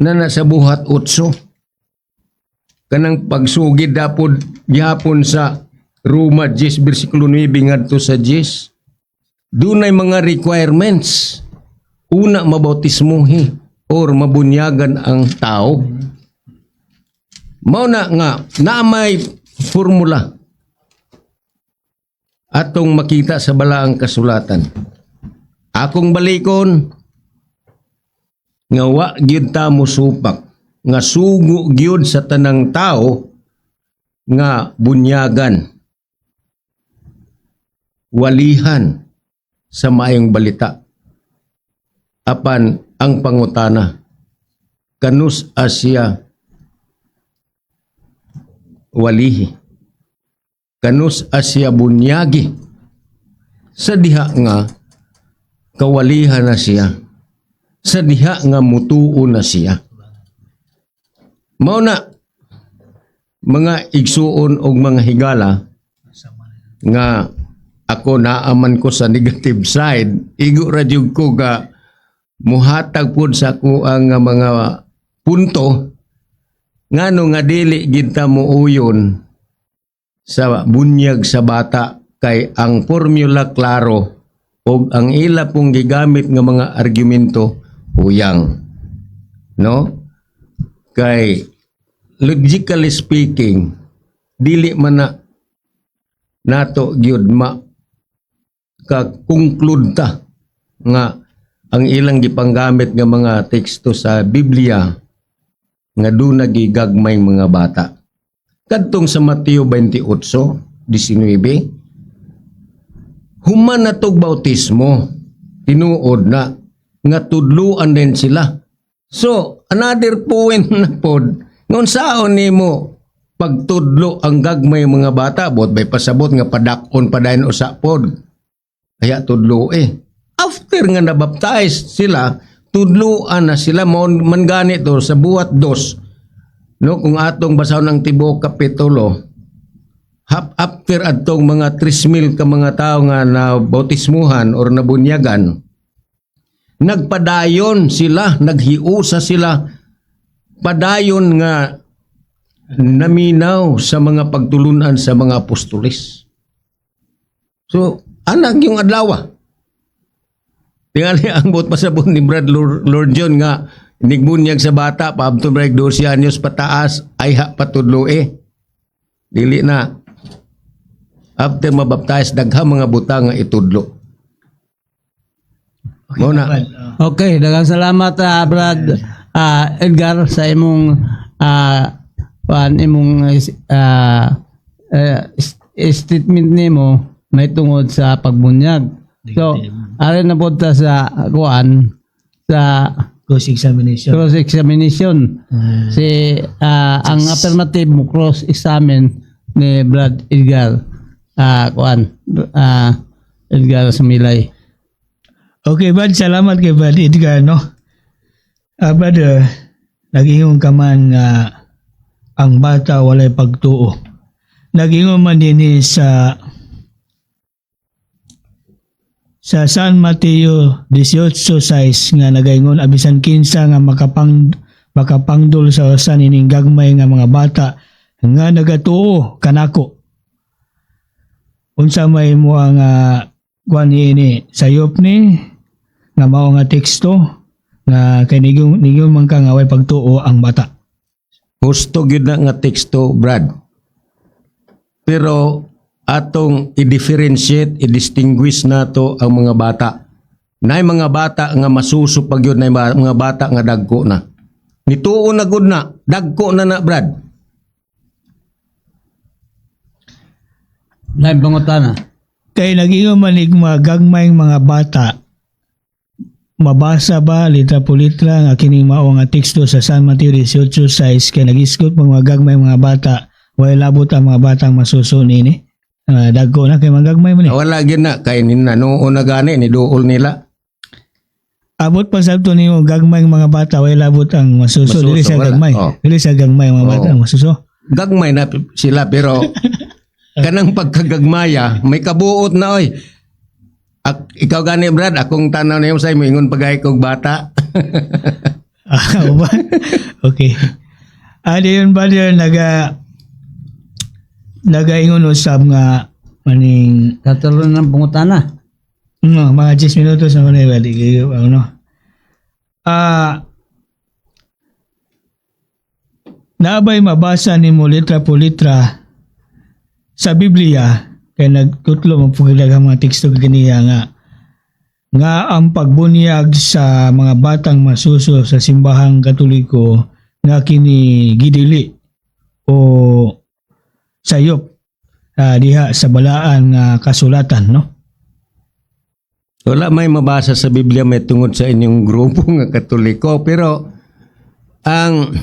na nasa Buhat 8. Kanang pagsugid dapod gihapon sa Roma 10 versikulo 9 ngadto sa 10. Dunay mga requirements. Una, mabautismuhi or mabunyagan ang tao. Mao na nga na may formula atong makita sa balaang kasulatan. Akong balikon nga wa gyud ta mosupak nga sugo gyud sa tanang tao nga bunyagan, walihan sa maayong balita. Apan ang pangutana, kanus-a siya walihi? Kanus-a siya bunyagi? Sa diha nga kawalihan na siya, sa diha nga mutuo na siya. Mao na, mga igsuon og mga higala, nga ako naaman ko sa negative side, igo ra jud ko ga muhatag pud sa ako ang mga punto ngano nga dili gid ta muuyon sa bunyag sa bata, kay ang formula klaro og ang ila pong gigamit nga mga argumento huyang, no? Kay logically speaking, dili man na nato gyud ma ka conclude ta nga ang ilang gipanggamit nga mga teksto sa Biblia nga duna gigagmay mga bata. Kadtong sa Mateo 28:19, human na tog bautismo, tinuod na nga tudluan din sila. So, another point na pod, ngon saon nimo pagtudlo ang gagmay mga bata, bot bay pasabot nga padak-on padayon usa pod. Kaya tudlo eh. After nga nabaptize sila, tudluan na sila. Mo man gani to sa Buhat 2. No, kung atong basahon ang tibuok kapitulo, hap after adtong mga 3,000 ka mga tao nga na bautismuhan or nabunyagan, nagpadayon sila, naghiusa sila, padayon nga naminaw sa mga pagtulunan sa mga apostoles. So, anak yung adlaw. Tingali ang buot pasabot ni Brad Lord John nga nigbunyag sa bata paabto break 12 anyos pataas ay ha patudlo eh. Dili na. After mabaptize, daghang mga butang nga itudlo. Okay, Mao na. Brad. Oh. Okay, daghang salamat, Brad Edgar, sa imong imong statement nimo may tungod sa pagbunyag. So, ari na po ta sa kuan sa Cross examination. Cross examination. Si ang affirmative mo cross examine ni Brad Edgar kuan Edgar Sumilay. Okay, Brad, salamat kay Brad Edgar, no? Brother, nag-ingon ka man nga ang bata walay pagtuo. Nag-ingon man din sa San Mateo 18:6 nga nagaingon, "Abisan kinsa nga makapangdol sa usa nining gagmay nga mga bata nga nagatuo kanako." Unsa may mo ang kuan niini, sayop ni nga mao nga teksto nga kay nigung nigung man ka nga way pagtuo ang bata? Husto gyud na nga teksto, Brad. Pero atong i-differentiate, i-distinguish nato ang mga bata. Nay mga bata nga masuso pag yun, nay mga bata nga dagko na. Nituo na gud na, dagko na na, Brad. Lain pangutana. Kay nag-ingon man ig mga gagmayng mga bata, mabasa ba litra po litra nga kining mao nga teksto sa San Mateo 18:6, kay nagisgot mga gagmay mga bata, way labot ang mga batang masuso niini? Dagko na kay mga gagmay man ni. Wala gyud na kay nanuo na gani ni duol nila. Abot pa sabto nimo, gagmay mga bata way labot ang masuso, Masuso, dili sa wala. gagmay. Oh. Dili sa gagmay ang mga bata Oh. ang masuso. Gagmay na sila, pero kanang pagkagagmaya may kabuot na oy. Ikaw gani, Brad, akong tanaw niyo sa imo ingon pagay kog bata. Ah, ba? Okay. Di yun ba yun, nagaingon usab nga maning Katulo ng pangutana. No, mga 10 minutos na kuno bali ano. Naabay mabasa nimo litra po litra sa Biblia, kay nagkutlo man pud ang mga teksto ganiya nga Nga ang pagbunyag sa mga batang masuso sa Simbahang Katoliko nga kini gidili o sayop diha sa balaan nga kasulatan, no? Wala may mabasa sa Biblia may tungod sa inyong grupo nga Katoliko, pero ang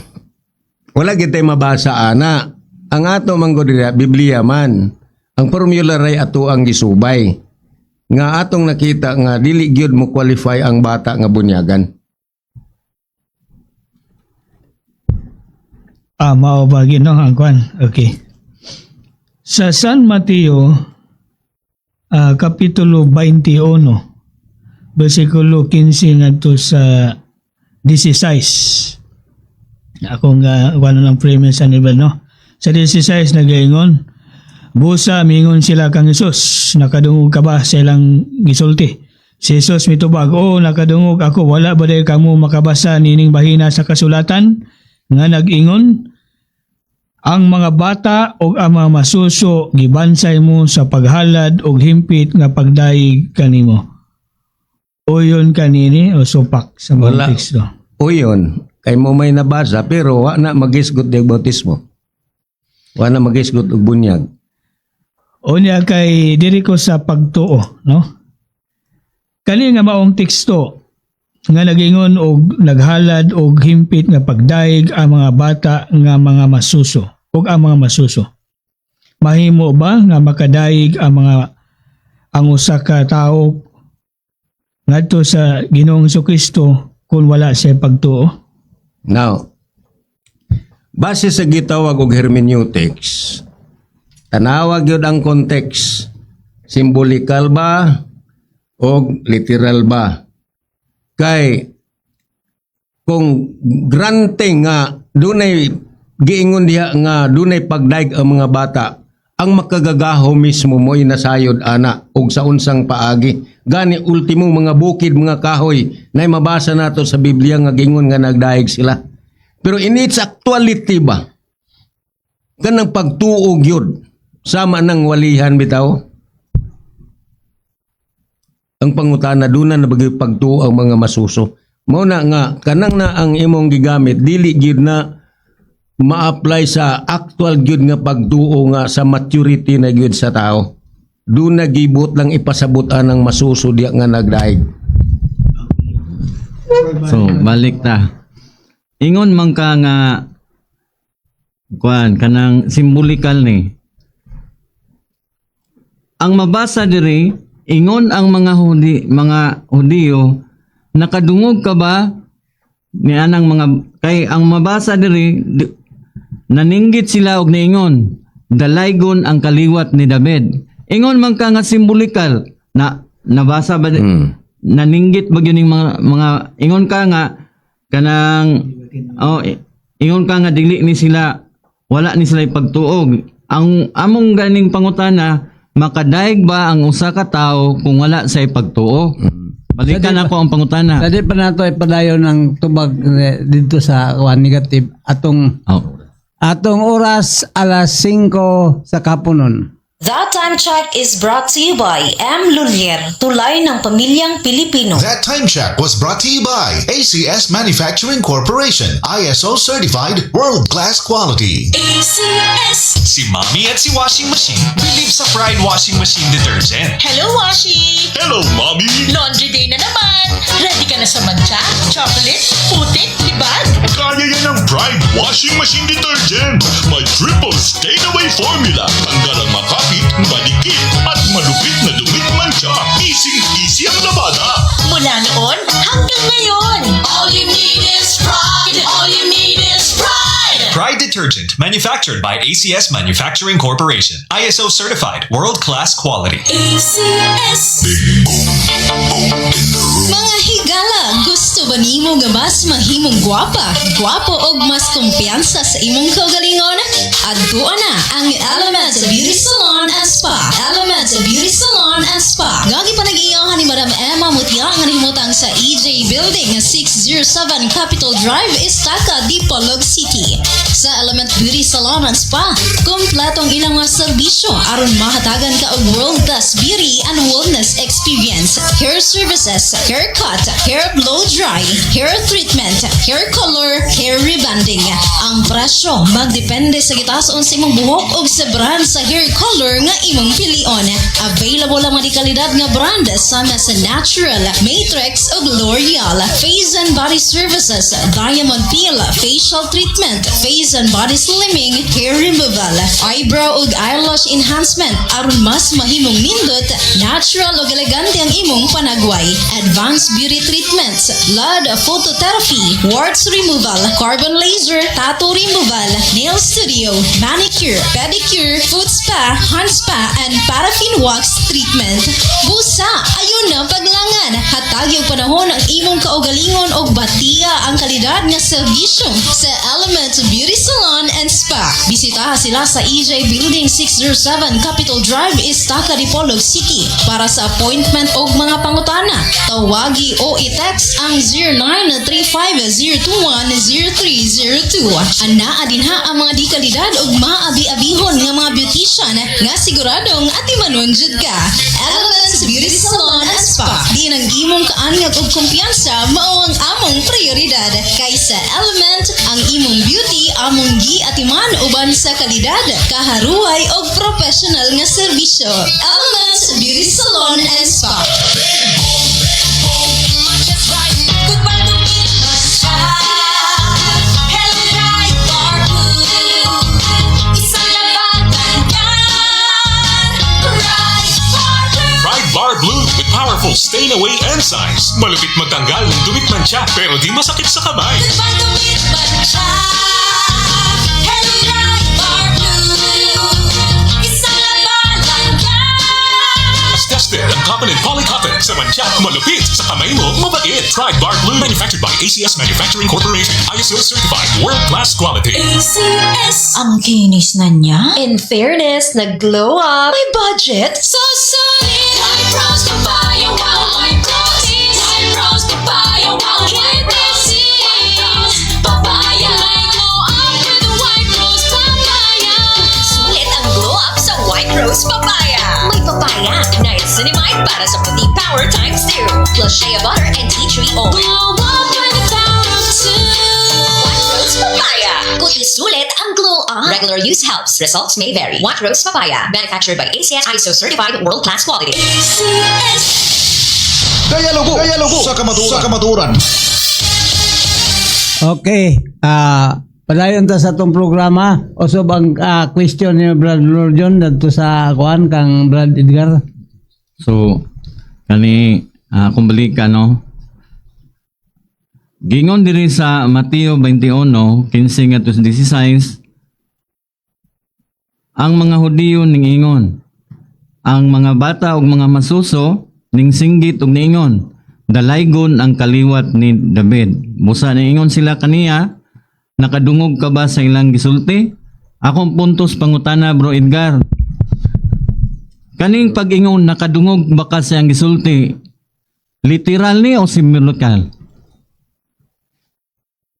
wala kitay mabasa ana. Ang ato man gud dira, Biblia man. Ang formula ray ato ang gisubay. Nga atong nakita nga dili gyud mo qualify ang bata nga bunyagan. Ah, mao ba gyud, no, ang kwan? Okay. Sa San Mateo kapitulo 21 bersikulo 15 ngadto sa 16. Ako nga wala ng premise sa nivel, no. Sa 16 nagaingon, "Busa, mingon sila kang Hesus, nakadungog ka ba sa ilang gisulti?" Si Jesus mitubag, "Oo, nakadungog ako. Wala ba day kamo makabasa nining bahina sa kasulatan nga nag-ingon, 'Ang mga bata ug ang mga masuso gibansay mo sa paghalad og himpit nga pagdayeg kanimo'? Uyon kanini o supak sa mga Wala. Teksto? O yun, kay mo may nabasa pero wa na magisgot og bautismo. Wa na magisgot og bunyag. Unya kay diri ko sa pagtuo, no? Kani nga maong teksto nga nagingon og naghalad og himpit nga pagdayeg ang mga bata nga mga masuso ug ang mga masuso. Mahimo ba nga makadayeg ang usa ka tawo ngadto sa Ginoong Kristo kung wala siya pagtuo? Now, base sa gitawag og hermeneutics, tanawag yun ang context. Symbolical ba o literal ba? Kay kung granting nga dunay giingon diha nga dunay pagdaig ang mga bata, ang makagagaho mismo mo'y nasayod ana og sa unsang paagi. Gani ultimo mga bukid, mga kahoy, nay mabasa nato sa Biblia nga giingon nga nagdaig sila. Pero in its actuality ba, kanang pagtuo gyud sama ng walihan bitaw, ang pangutana, duna na bagay pagtuo ang mga masuso? Mao na nga kanang na ang imong gigamit dili gyud na ma-apply sa actual gyud nga pagtuo nga sa maturity na gyud sa tao. Duna gibot lang ipasabot anang masuso diya nga nagdaig. So, balik ta. Ingon man ka nga kuan kanang symbolical ni. Ang mabasa diri, ingon ang mga Hudiyo, "Nakadungog ka ba ni anang mga?" Kay ang mabasa diri, naninggit sila og niingon, "Dalaygon ang kaliwat ni David." Ingon man ka nga symbolical na nabasa ba naninggit ba gyud ning mga ingon ka nga kanang, oh, ingon ka nga dili ni sila, wala ni sila pagtuog. Ang among ganing pangutana, makadaig ba ang usa ka tawo kung wala sa pagtuo? Balikan ako ang pangutana. Sa di pa nato ipadayon ng tubag dito sa kuan negative atong atong oras, alas 5 sa kapunon. That Time Check is brought to you by M. Lhuillier, tulay ng pamilyang Pilipino. That Time Check was brought to you by ACS Manufacturing Corporation, ISO certified world-class quality. ACS. Si Mommy at si Washing Machine believe sa Pride Washing Machine Detergent. Hello, Washi! Hello, Mommy! Laundry day na naman! Ready ka na sa mantsa, chocolate, putik, libag? Kaya yan ang Pride Washing Machine Detergent. May triple stain-away formula. Tanggal ang makapit, madikit, at malupit na dumi't mantsa. Easy-easy ang labada. Mula noon hanggang ngayon! All you need is Pride! All you need is Pride! Pride Detergent, manufactured by ACS Manufacturing Corporation. ISO certified, world-class quality. ACS. Mga higala, gusto ba nimo nga mas mahimong gwapa, gwapo og mas kumpiyansa sa imong kaugalingon? Adtuan na ang Elements Beauty Salon and Spa. Elements Beauty Salon and Spa. Nga gipanag-iyahan ni Madam Emma. Mutya nga nahimutang sa EJ Building, 607 Capitol Drive, Estaca, Dipolog City. Sa Element Beauty Salon and Spa, kompleto ang ilang mga serbisyo aron mahatagan ka og world-class beauty and wellness experience. Hair services, haircut, hair blow dry, hair treatment, hair color, hair rebonding. Ang presyo magdepende sa gitason sa imong buhok ug sa brand sa hair color nga imong pilion. Available ang mga kalidad nga brand sama sa Natural, Matrix ug L'Oreal. Face and body services, diamond peel, facial treatment, face and body slimming, hair removal, eyebrow ug eyelash enhancement aron mas mahimong nindot, natural ug elegante ang imong panagway. Advanced beauty treatments, blood phototherapy, warts removal, carbon laser, tattoo removal, nail studio, manicure, pedicure, foot spa, hand spa, and paraffin wax treatment. Busa, ayo na paglangan. Hatagi og panahon ang imong kaugalingon og batiya ang kalidad nga serbisyo sa Element Beauty Salon and Spa. Bisitaha sila sa EJ Building, 607 Capitol Drive, Estaca, Dipolog City. Para sa appointment og mga pangutana, tawagi o i-text ang 0935-021-0302. Anaa dinha ang mga di kalidad ug maabi-abihon nga mga beautician nga siguradong atimanon jud ka. Elements Beauty Salon and Spa. Diin ang imong kaanyag ug kumpiyansa mao ang among prioridad. Kaysa Element, ang imong beauty among giatiman uban sa kalidad, kaharuay og professional nga serbisyo. Elements Beauty Salon and Spa. Goodbye dumit mantsa. Hello, Pride Bar Blue. Isang labanan yan. Pride Bar Blue. Pride Bar Blue with powerful stain-away enzymes. Malupit magtanggal ng dumit mantsa pero di masakit sa kamay. Goodbye dumit mantsa. Hello, Pride Bar Blue. Isang labanan yan. As tested ang cotton and polycotton. Sa mantsa, malupit. Sa kamay mo, mabait. Pride Bar Blue, manufactured by ACS Manufacturing Corporation. ISO certified. World-class quality. ACS. Ang kinis na niya. In fairness, nag-glow up. May budget. So sulit. White Rose Papaya. Wow, White Rose. White Rose Papaya. Wow, White Rose. White Rose Papaya. May glow up with the White Rose Papaya. Sulit ang glow up sa White Rose Papaya. May papaya, niacinamide para sa puti power times 2. Plus shea butter and tea tree oil. Glow up with the power of two. White Rose Papaya. Kuti sulit ang glow up. Regular use helps. Results may vary. White Rose Papaya. Manufactured by ACS ISO certified world-class quality. ACS. Dialogo, Dialogo sa Kamaturan. Sa Kamaturan. Okay, padayon ta sa atong programa. Usob ang question ni Brad Lord John dadto sa kuan kang Brad Edgar. So, kani kung balikan, no, gingon diri sa Mateo 21, 15 ngadto sa 16, ang mga Hudiyo ningingon. Ang mga bata ug mga masuso ning singgit ug niingon, "Dalaygon ang kaliwat ni David." Busa niingon sila kaniya, "Nakadungog ka ba sa ilang gisulti?" Akong puntos pangutana, Bro Edgar. Kaning pag-ingon, "Nakadungog ba ka sa iyang gisulti?" Literal ni o symbolical?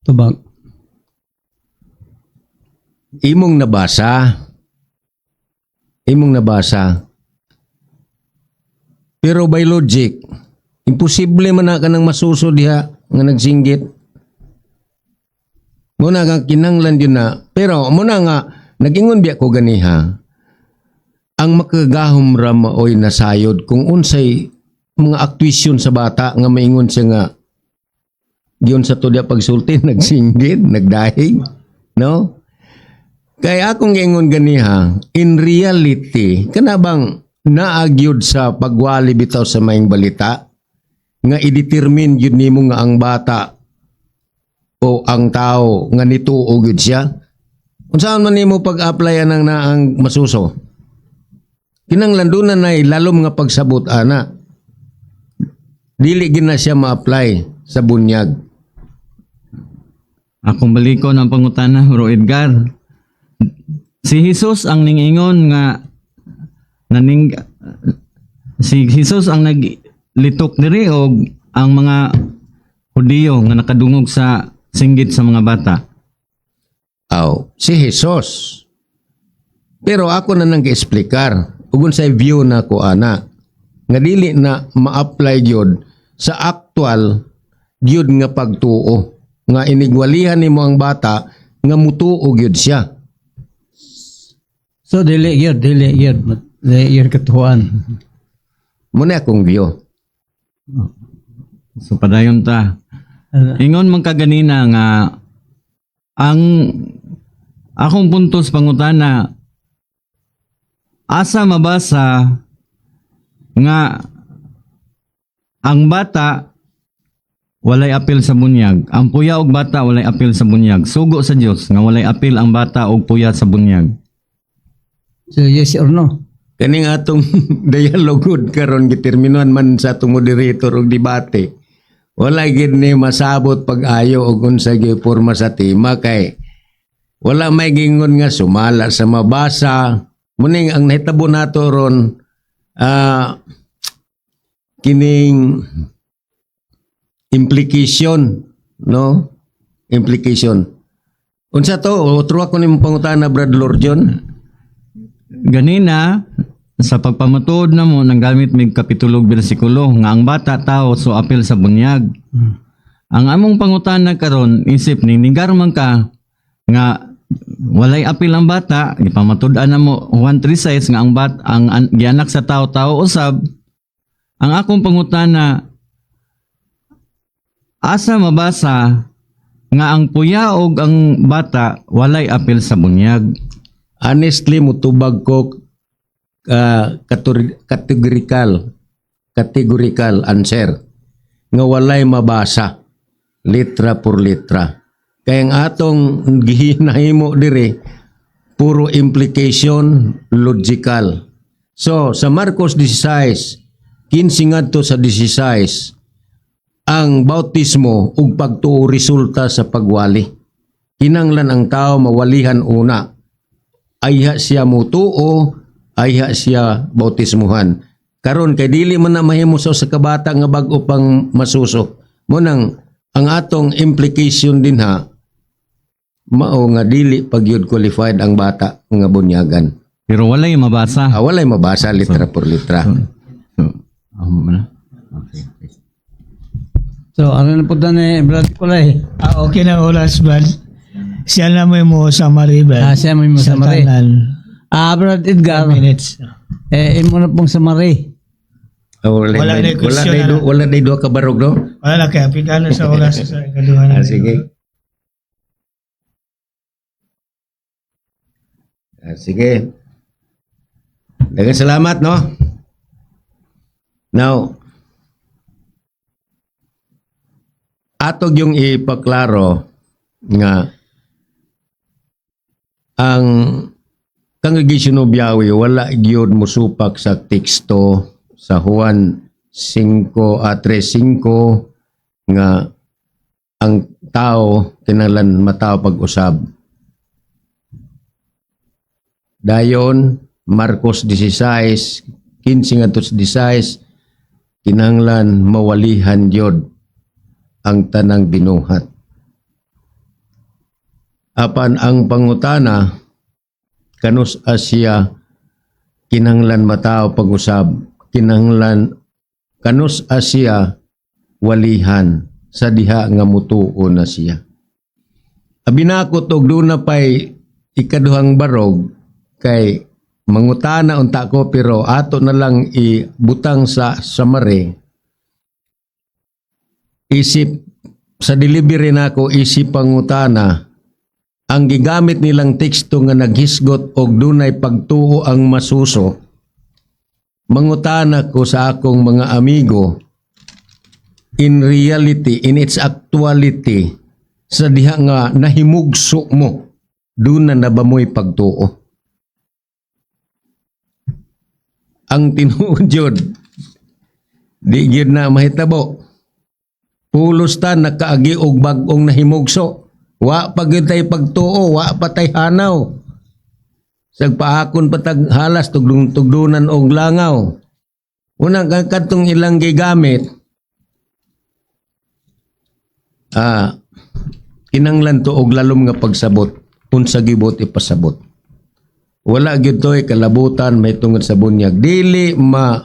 Tubag. Imong nabasa. Imong nabasa. Pero by logic, imposible man na kanang masuso diha nga nagsinggit. Muna nga kinanglan yun na. Pero muna nga, nagingon biya ko ganiha, ang makagahom ra maoy nasayod kung unsay mga aktuasyon sa bata nga maingon siya nga giyon sa to diya pagsulti, nagsinggit, nagdahig, no? Kaya akong giingon ganiha, in reality, kana bang naagyod sa pagwali bitaw sa maing balita nga i-determine gyud nimo nga ang bata o ang tao nga nituo gyud siya? Unsaon man nimo pag-apply anang naang masuso? Kinanglan doon na lalom nga pagsabot ana. Dili gid na siya ma-apply sa bunyag. Akong balikon ang pangutana, Bro Edgar. Si Jesus ang ningingon nga naning si Jesus ang nag litok diri og ang mga Hudiyo nga nakadungog sa singgit sa mga bata? Aw, si Jesus. Pero ako na nang gi-explicar ug unsay view na ko ana nga dili na ma-apply gyud sa actual gyud nga pagtuo nga inigwalihan nimo ang bata nga mutuo gyud siya. So dili gyud, dili gyud, dili gyud katuohan. Mao na akong view. So padayon ta. Ingon man kaganina nga ang akong punto sa pangutana, asa mabasa nga ang bata walay apil sa bunyag? Ang puya og bata walay apil sa bunyag. Sugo sa Dios nga walay apil ang bata og puya sa bunyag. So yes or no? Kaning atong dialogue karon, giterminuhan man sa atong moderator og debate. Wala gid ni masabot pag-ayo og unsa gyud porma sa tema kay wala may gingon nga sumala sa mabasa. Muning ang nahitabo nato ron, kining implication, no? Implication. Unsa to? Otro ako nimong pangutana, Brad Lorjon. Ganina sa pagpamatuod na mo nang gamit mig kapitulo ug bersikulo nga ang bata tao so apil sa bunyag. Ang among pangutana karon, isip ni nigar man ka nga walay apil ang bata, gipamatud-an na mo Juan 3:6 nga ang bat ang gianak sa tao, tao usab. Ang akong pangutana, asa mabasa nga ang puya og ang bata walay apil sa bunyag? Honestly, mutubag ko categorical categorical answer nga walay mabasa litra por litra. Kaya ang atong gihinahimo diri puro implication logical. So sa Marcos 16, 15 ngadto sa 16, ang bautismo ug pagtuo resulta sa pagwali. Kinanglan ang tao mawalihan una. Ayha siya mutuo, ayha siya bautismuhan. Karon kay dili man na mahimo sa usa ka bata nga bag-o pang masuso. Mao nang ang atong implication din ha mao nga dili pagyud qualified ang bata nga bunyagan. Pero walay mabasa. Ah, walay mabasa litra por litra. So, na. Okay. So ano na po ni Brad Kulay? Ah, okay na oras, Brad. Siya na mo mo summary, Brad. Ah, siya mo yung Sa summary. tanan. Ah, Brad Edgar, Minutes. Eh, imo na pong summary. Ah, wala, Wala wala, na wala, question na, na. Wala na duha ka barog, no? Wala na kaya, pigano sa oras sa ikaduha na. Ah, sige. Ah, sige. Daghang salamat, no? Now, atog yung ipaklaro nga ang Congregation of Yahweh wala gyud musupak sa teksto sa Juan 5 a 3:5 nga ang tao kinahanglan matao pag-usab. Dayon Marcos 16, 15 ngadto sa 16, kinahanglan mawalihan gyud ang tanang binuhat. Apan ang pangutana, kanus Asya kinahanglan matao pag-usab, kinahanglan kanus Asya walihan sa diha nga mutuo na siya. Abinakot og duna pay ikaduhang barog kay mangutana unta ko, pero ato na lang ibutang sa summary. Isip sa delivery nako, isip pangutana, ang gigamit nilang teksto nga naghisgot og dunay pagtuo ang masuso, mangutana ko sa akong mga amigo, in reality, in its actuality, sa diha nga nahimugso mo, doon na na ba mo'y pagtuo? Ang tinuod jud, di gyud na mahitabo. Pulos ta nakaagi og bag-ong nahimugso. Wa pa gyud tay pagtuo, wa pa tay hanaw. Sagpaakon pa tag halas tugdung tugdunan og langaw. Unang kadtong ilang gigamit, kinanglan to og lalom nga pagsabot unsa gibot ipasabot. Wala gyud to'y kalabutan may tungod sa bunyag. Dili ma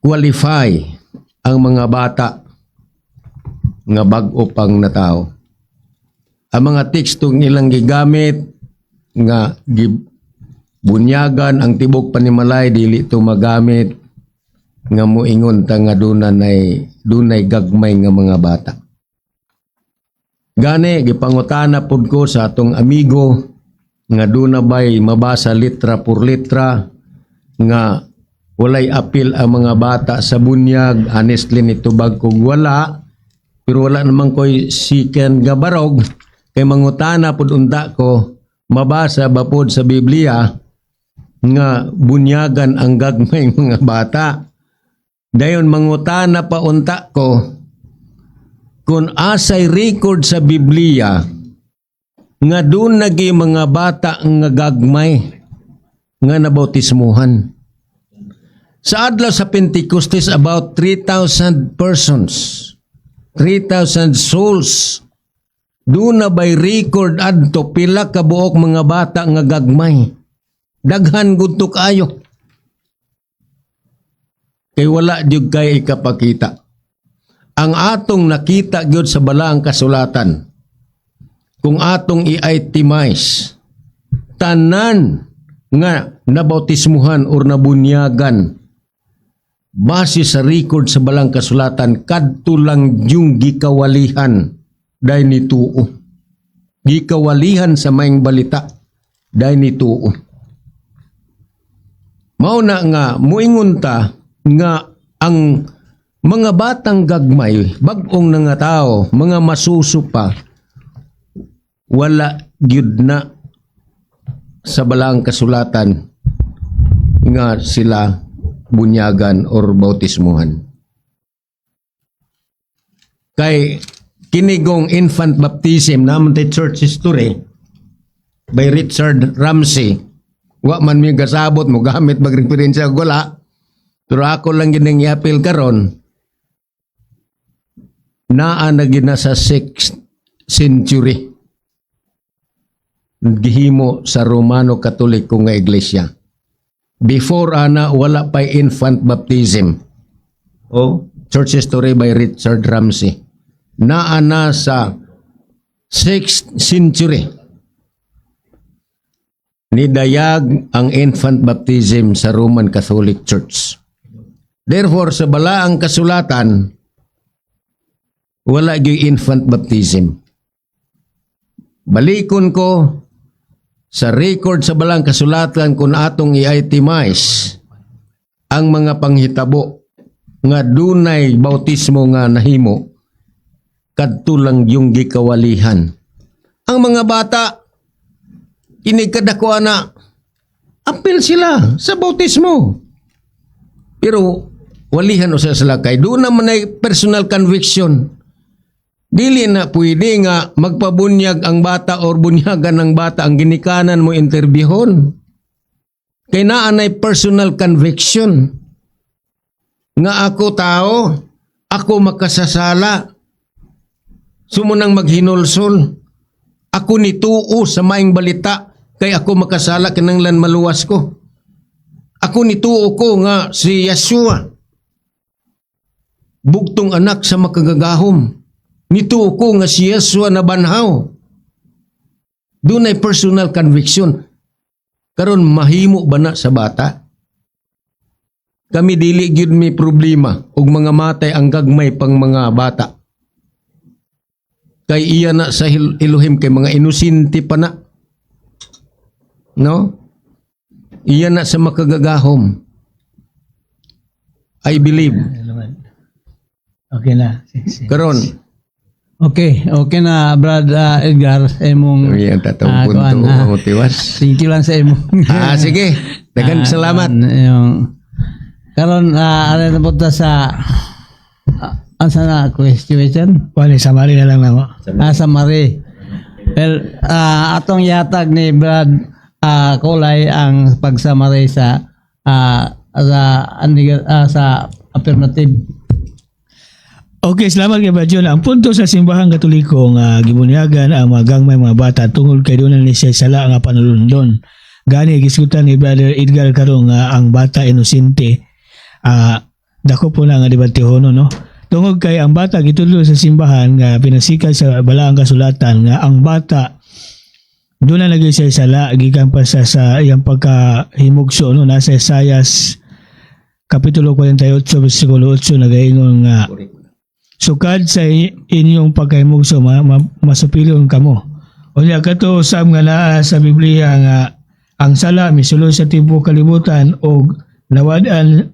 qualify ang mga bata nga bag-o pang natao. Ang mga tekstong ilang gigamit nga bunyagan ang tibok panimalay, dili to magamit nga moingon ta nga dunay gagmay nga mga bata. Gani gipangutana pud ko sa atong amigo nga duna bay mabasa litra por litra nga walay apil ang mga bata sa bunyag. Honestly, nitubag kog wala, pero wala naman ko'y siken gabarog kay mangutana pud unta ko, mabasa ba pod sa Biblia nga bunyagan ang gagmay mga bata? Dayon mangutana pa unta ko kung asay record sa Biblia nga duna gyuy mga bata nga gagmay nga nabautismuhan. Sa adlaw sa Pentecostes, about 3,000 persons, 3,000 souls. Duna bay record adto pila ka buok mga bata nga gagmay? Daghan gud to kaayo. Kay wala gyud kay ikapakita. Ang atong nakita gyud sa balaang kasulatan, kung atong i-itemize, tanan nga nabautismuhan or nabunyagan, base sa record sa balang kasulatan, kadto lang yung gikawalihan dahil nituo. Gikawalihan sa maayong balita dahil nituo. Mao na nga muingon ta nga ang mga batang gagmay, bag-ong nga tao, mga masuso pa, wala gyud na sa balaang kasulatan nga sila bunyagan or bautismuhan. Kay kinigong infant baptism naman tay Church History by Richard Ramsey. Wa man mi gasabot mo gamit magreferensya og wala. Pero ako lang gyud ning iapil karon, naa na gyud na sa 6th century, gihimo sa Romano Katoliko nga iglesia. Before ana, wala pa infant baptism. Oh, Church History by Richard Ramsey. Naa na sa 6th century. Nidayag ang infant baptism sa Roman Catholic Church. Therefore, sa balaang kasulatan, wala gyud infant baptism. Balikon ko sa record sa balaang kasulatan, kung atong i-itemize ang mga panghitabo nga dunay bautismo nga nahimo, kadto lang yung gikawalihan. Ang mga bata, kini kadako ana, apil sila sa bautismo. Pero walihan usa sila kay duna man ay personal conviction. Dili na pwede nga magpabunyag ang bata or bunyagan ng bata ang ginikanan mo interbyuhon. Kay naa nay personal conviction. Nga ako tao, ako makasasala. Sumunang maghinulsol. Ako nituo sa maayong balita kay ako makasala, kinanglan maluwas ko. Ako nituo ko nga si Yeshua, bugtong anak sa makagagahom. Nituo ko nga si Yeshua nabanhaw. Dunay personal conviction. Karon mahimo ba na sa bata? Kami dili gyud may problema og mga matay ang gagmay pang mga bata. Kay iya na sa Elohim kay mga inosente pa na. No? Iya na sa makagagahom. I believe. Okay na. Sige. Karon, Okay na, Brad Edgar, imong Iyan tatong punto kuan, mo tiwas. Thank you lang sa imong Ah, sige. Daghang salamat. Yung karon ano na punta sa asa na question? Wala, summary na lang nako. Summary. Well, atong yatag ni Brad Kulay ang pag-summary sa Sa affirmative. Okay, salamat kay Brad John. Ang punto sa Simbahang Katoliko nga gibunyagan ang mga gangmay mga bata tungod kay doon ni siya sala nga panulundon. Gani gisgutan ni Brother Edgar karon nga ang bata inosente. Dako po na nga debatehono, no. Tungod kay ang bata gitudlo sa simbahan nga pinasikat sa balaang kasulatan nga ang bata doon na lagi siya sala gikan pa sa iyang pagkahimugso, no. Nasa Isaias Kapitulo 48 versikulo 8, nagaingon nga sukad sa inyong pagkahimugso masupilon kamo. Unya kato usab nga naa sa Biblia nga ang sala misulod sa tibuok kalibutan og nawad-an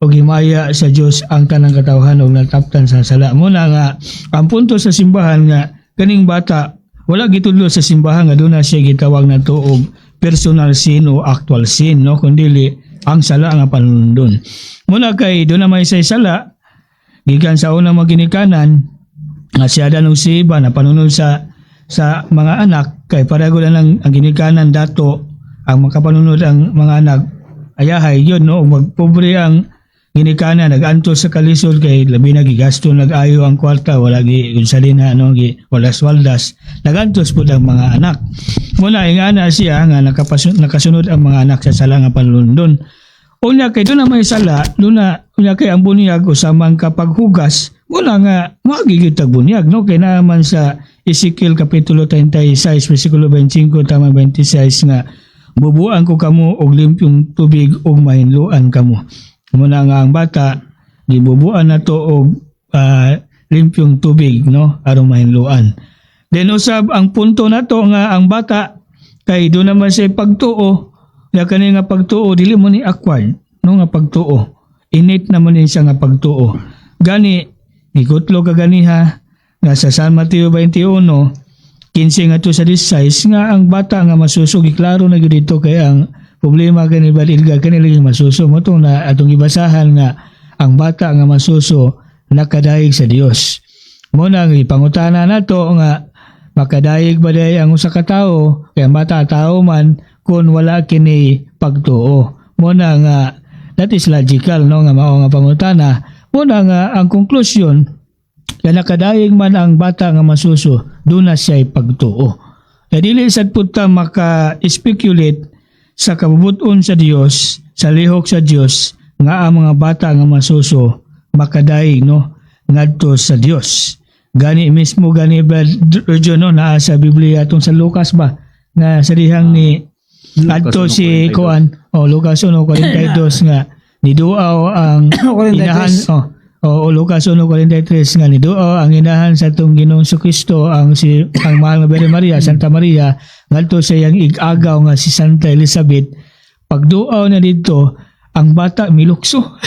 og himaya sa Dios ang tanang katawhan og nataptan sa sala. Muna nga ang punto sa simbahan nga kaning bata wala gitudlo sa simbahan nga doon na siya gitawag na og personal sin o actual sin, no, kundili ang sala nga panunundon. Muna kay doon na may say sala gikan sa unang maginikanan nga si Adan ug si Eva na panunod sa mga anak, kay pareho lang ang ginikanan dato ang makapanunod ang mga anak ayahay yun, no. Ug magpobre ang ginikanan, nagantos sa kalisod kay labi na gigasto nag-ayo ang kwarta, wala gi unsa na, no, gi walas waldas, nagantos pud ang mga anak. Muna ingana siya nga nakasunod ang mga anak sa sala nga panulundon. Unya kay doon na may sala, doon na unya kay ang bunyag usamang kapaghugas, wala nga magigit tag bunyag, no, kay naman sa Ezekiel Kapitulo 36 versikulo 25 tama 26 nga bubuan ko kamo og limpyong tubig ug mahinluan kamo. Muna nga ang bata gibubuan na to og limpyong tubig, no, aron mahinluan. Then usab ang punto nato nga ang bata kay doon naman sa pagtuo nga kani nga pagtuo dili mo ni acquired, no, nga pagtuo. Innate naman ni siya nga pagtuo. Gani gikutlo ka ganiha nga sa San Mateo 21 15 ngadto sa 16 nga ang bata nga masuso, giklaro na gyud dito kay ang problema kani Badilga kani lagi masuso mo tong na atong gibasahan nga ang bata nga masuso nakadayeg sa Dios. Mo na ang ipangutana nato nga makadayeg ba day ang usa ka tawo, kay ang bata tao man, kung wala kini pagtuo? Mo na nga that is logical, no, nga mao nga pangutana. Mo na nga ang konklusyon kaya nakadayeg man ang bata nga masuso, doon na siya pagtuo. Kaya dili sad pud ta maka-speculate sa kabubuton sa Dios, sa lihok sa Dios nga ang mga bata nga masuso makadayeg, no, ngadto sa Dios. Gani mismo gani ba John, no, naa sa Biblia atong sa Lucas ba nga sa dihang ni adto si 1:42. kuan oh, Lucas 1:42 nga niduaw ang 43. inahan oh. Oo, Lucas 1:43 nga niduaw ang inahan sa atong Ginoong Kristo, ang si ang mahal nga Birhen Maria, Santa Maria, ngadto sa iyang ig-agaw nga si Santa Elizabeth. Pagduaw na didto, ang bata milukso.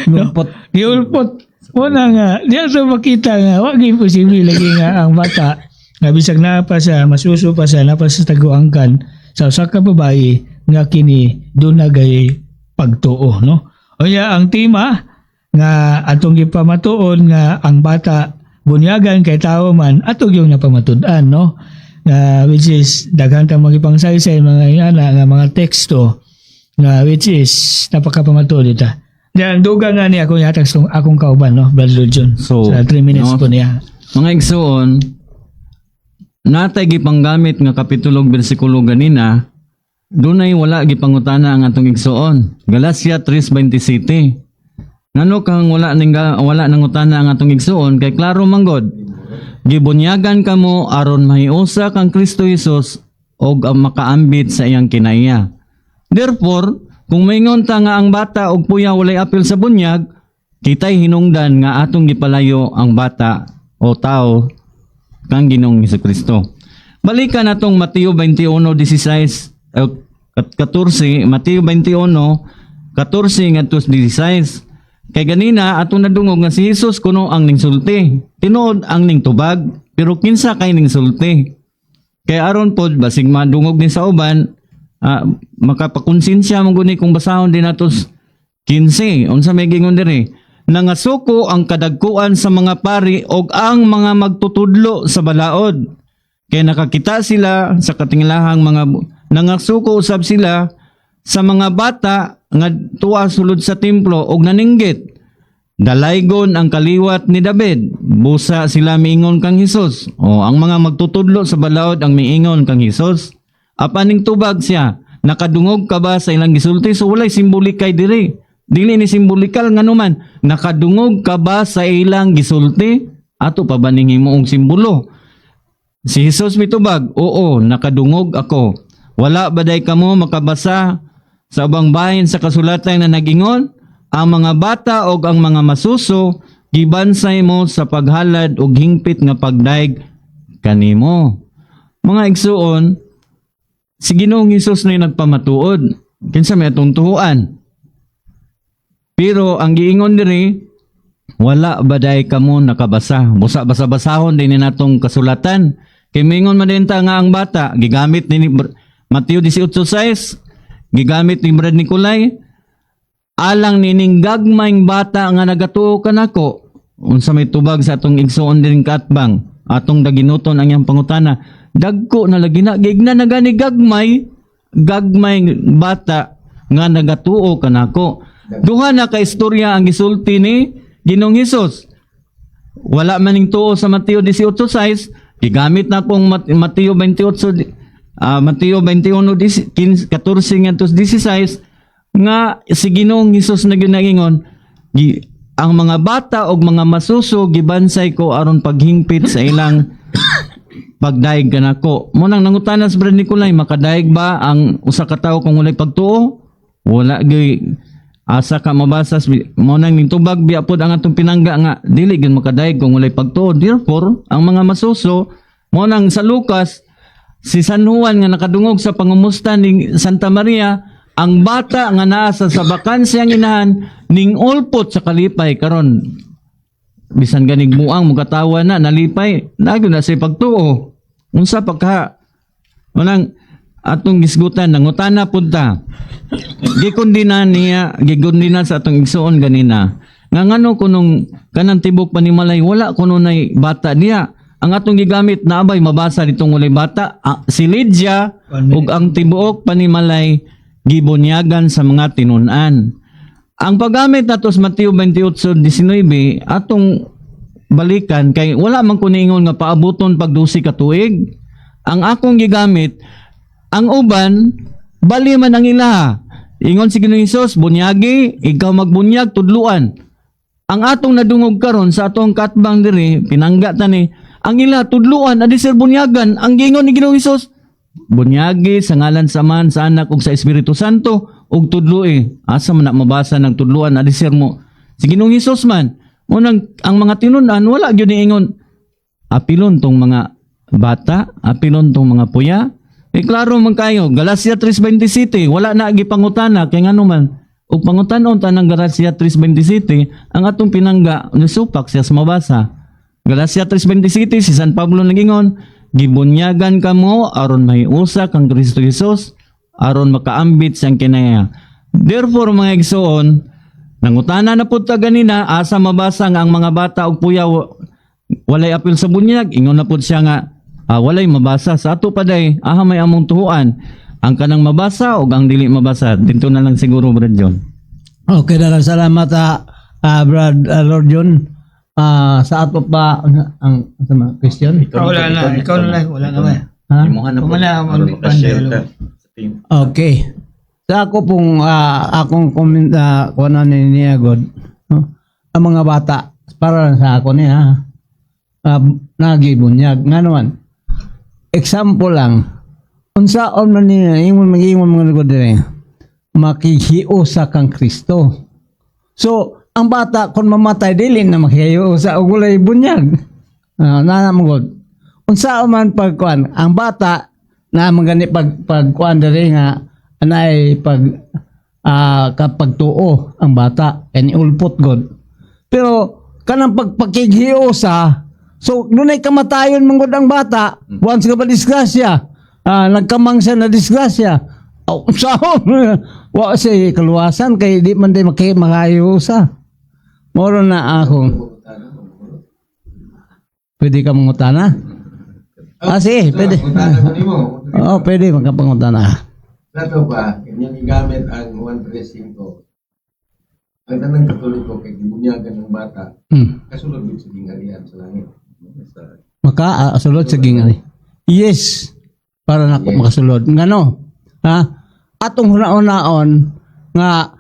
No? Lupot. Niulpot. Muna nga, di ato makita nga, wag imposible lagi nga ang bata, nga bisag na pa siya, masuso pa siya, na pa sa taguangkan, sa usa ka babae, nga kini doon na gay pagtuo, no? O ya, ang tema nga atong gipamatuon nga ang bata bunyagan kay tao man, ato yung napamatud-an, no? Nga which is daghan tang magipangsaysay mga ingana nga mga teksto nga which is napakapamatuod ita. Yan, dugang nga niya akong yatag sa akong kauban, no, Brother John. So, sa 3 minutes no, po niya. Mga igsuon, natay gipanggamit nga kapitulo ug bersikulo ganina, dunay wala gipangutana ang atong igsuon. Galacia 3:27. Ngano kang wala nangutana ang atong igsuon kay klaro manggod. Gibunyagan kamo aron mahiusa kang Kristo Jesus og ang makaambit sa iyang kinaiya. Therefore, kung maingon ta nga ang bata og puya walay apil sa bunyag, kita'y hinungdan nga atong gipalayo ang bata o tao kang Ginoong Kristo. Balikan natong Mateo 21:16 at 14, Mateo 21:14 ngadto 16. Kay ganina atong nadungog nga si Jesus kuno ang ningsulti. Tinuod ang ningtubag, pero kinsa kay ningsulti? Kay aron pod basig madungog ni sa uban, makapakonsensya mo guni kung basahon din nato 15. Unsa may gingon diri? Nangasuko ang kadagkuan sa mga pari og ang mga magtutudlo sa balaod. Kay nakakita sila sa katinglahang mga nangasuko usab sila sa mga bata. nga tuwa sulod sa templo og naninggit, "Dalaygon ang kaliwat ni David." Busa sila miingon kang Hesus. O ang mga magtutudlo sa balaod ang miingon kang Hesus. Apan ning tubag siya, "Nakadungog ka ba sa ilang gisulti?" So walay simbolikay diri. Dili ni simbolikal, nganuman nakadungog ka ba sa ilang gisulti? Ato pa ba ning himuong simbolo? Si Jesus mitubag, "Oo, nakadungog ako." "Wala ba day kamo makabasa sa ubang bahin sa kasulatan na nagingon, 'Ang mga bata o ang mga masuso gibansay mo sa paghalad og hingpit nga pagdaig kanimo'?" Mga igsuon, si Ginoong Hesus na yung nagpamatuod. Kinsa may atong tuhuan? Pero ang giingon diri, "Wala ba day kamo nakabasa?" Busa basa-basahon din ni natong kasulatan. Kay mingon man din ta nga ang bata, gigamit ni Mateo 18:6, gigamit ni Brad Nicolay, "Alang nining gagmayng bata nga nagatuo kanako." Unsa may tubag sa atong igsuon din kaatbang, atong daginuton ang iyang pangutana. Dagko na lagi na, gigna na gani gagmay, gagmay bata nga nagatuo kanako. Duha na ka istorya ang gisulti ni Ginoong Hesus. Wala man ning tuo sa Mateo 18:6, gigamit na kong Mateo 28, Mateo 21 15, 14 ngadto 16 nga si Ginoong Hesus na ginaingon, ang mga bata og mga masuso gibansay ko aron paghingpit sa ilang pagdaig kanako. Mo nang nangutana sa Brad Nicolay, makadaig ba ang usa ka tawo kung walay pagtuo? Wala gyud asa ka mabasa. Mo nang nitubag biya pod ang atong pinangga nga dili gyud makadaig kung walay pagtuo. Therefore, ang mga masuso, mo nang sa Lucas, si San Juan nga nakadungog sa pangumusta ni Santa Maria, ang bata nga naa sa sabakan siyang inahan ning ulpot sa kalipay. Karon bisan ganig muang mukatawa na nalipay nagyo na sa pagtuo, unsa pagka manang atong gisgutan? Nangutana pud ta, gikondina niya, gikondina sa atong igsuon ganina nga ngano kunong kanang tibok panimalay wala kuno nay bata niya. Ang atong gigamit na abay mabasa ditong walay bata. Ah, si Lydia ug ang tibuok panimalay gibunyagan sa mga tinun-an. Ang paggamit nato sa Mateo 28:19, atong balikan kay wala man ko niingon nga paabuton pag 12 ka tuig. Ang akong gigamit, ang uban bali man ang ilaha. Ingon si Ginoong Hesus, "Bunyagi, ikaw magbunyag, tudluan." Ang atong nadungog karon sa atong katbang diri, pinangga ta ni, ang ila tudluan adi sir bunyagan. Ang giingon ni Ginoong Hesus, "Bunyagi sa ngalan sa Amahan, sa Anak ug sa Espiritu Santo ug tudloi." Asa man na mabasa ng tudluan adi sir mo? Si Ginoong Hesus man, unang ang mga tinun-an wala gyud niingon apilon tong mga bata, apilon tong mga puya. Eh klaro man kayo, Galatia 3:27, wala na gipangutana kay ngano man ug pangutanon ta ng Galatia 3:27, ang atong pinangga nisupak siya sa mabasa. Galatia 3:27, si San Pablo nagingon, "Gibunyagan kamo aron mahiusa kang Kristo Jesus, aron makaambit siyang kinaya." Therefore, mga igsoon, nangutana na pud ta ganina, asa mabasa nga ang mga bata ug puya walay apil sa bunyag? Ingon na pud siya nga walay mabasa. Sa ato paday, aha may among tuhuan? Ang kanang mabasa o ang dili mabasa? Dito na lang siguro, Brad John. Okay, daghang salamat, Brad Lord John. Sa ato pa ang ang ang question? Ah, wala na. Ikaw na lang. Wala na ba? Ha? Imuha na po. Wala, Aron makashare ta sa team. Okay. Sa ako pong akong comment, kuno ni niya God, no? Ang mga bata para lang sa ako niya nagibunyag nga naman. Example lang, unsaon man niya ingon, mag-ingon mga God dire, makihiusa kang Kristo. So, ang bata kung mamatay dili na makihiusa og walay bunyag. Na mo God. Unsaon man pagkuan ang bata na magani pag pagkuan diri nga anay pag kapag tuo ang bata kay ulpot god. Pero kanang pagpakighiusa, so dunay kamatayon man gud ang bata once ka ba disgrasya, nagkamang siya na disgrasya, oh, saon wa siya kaluwasan kay di man di makahiusa. Moro na ako. Pwede ka mangutana? Ah, sige, pwede. Oo, pwede magkapangutana. Plato ba, inyong gigamit ang 135. Ang tanang Katoliko kay gibunyagan ng bata, kasulod din sa gingharian sa langit. Maka sulod sa gingali. Yes. Para nako makasulod. Ngano? Ha? Atong huna-hunaon nga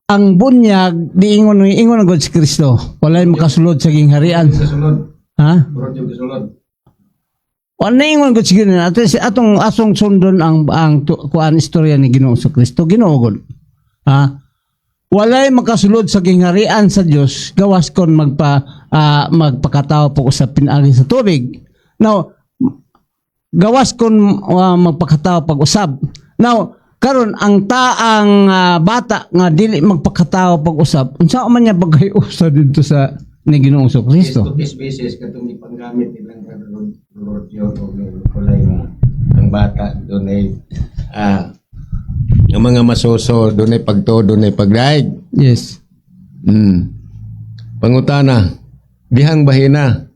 ang bunyag di ingon ingon ang God si Kristo. Walay makasulod sa gingharian. Kasulod, Ha? murag yung kasulod. Wala ingon gud si Ginoo. Ato si atong asong sundon ang kuan istorya ni Ginoong Kristo. Ginoo gud. Ha? Walay makasulod sa gingharian sa Dios gawas kon magpakatao po sa pinaagi sa tubig. Now, gawas kon magpakatao pag-usab. Now, karon ang taang bata nga dili magpakatao pag-usab, unsa man niya pagkayusa didto sa ni Ginoong Case Kristo? to case basis katong ipanggamit nilang Rodyo o Nicolay nga ang bata dunay ang mga masuso dunay pagtuo, dunay pagdaig. Yes. Pangutana, dihang bahina.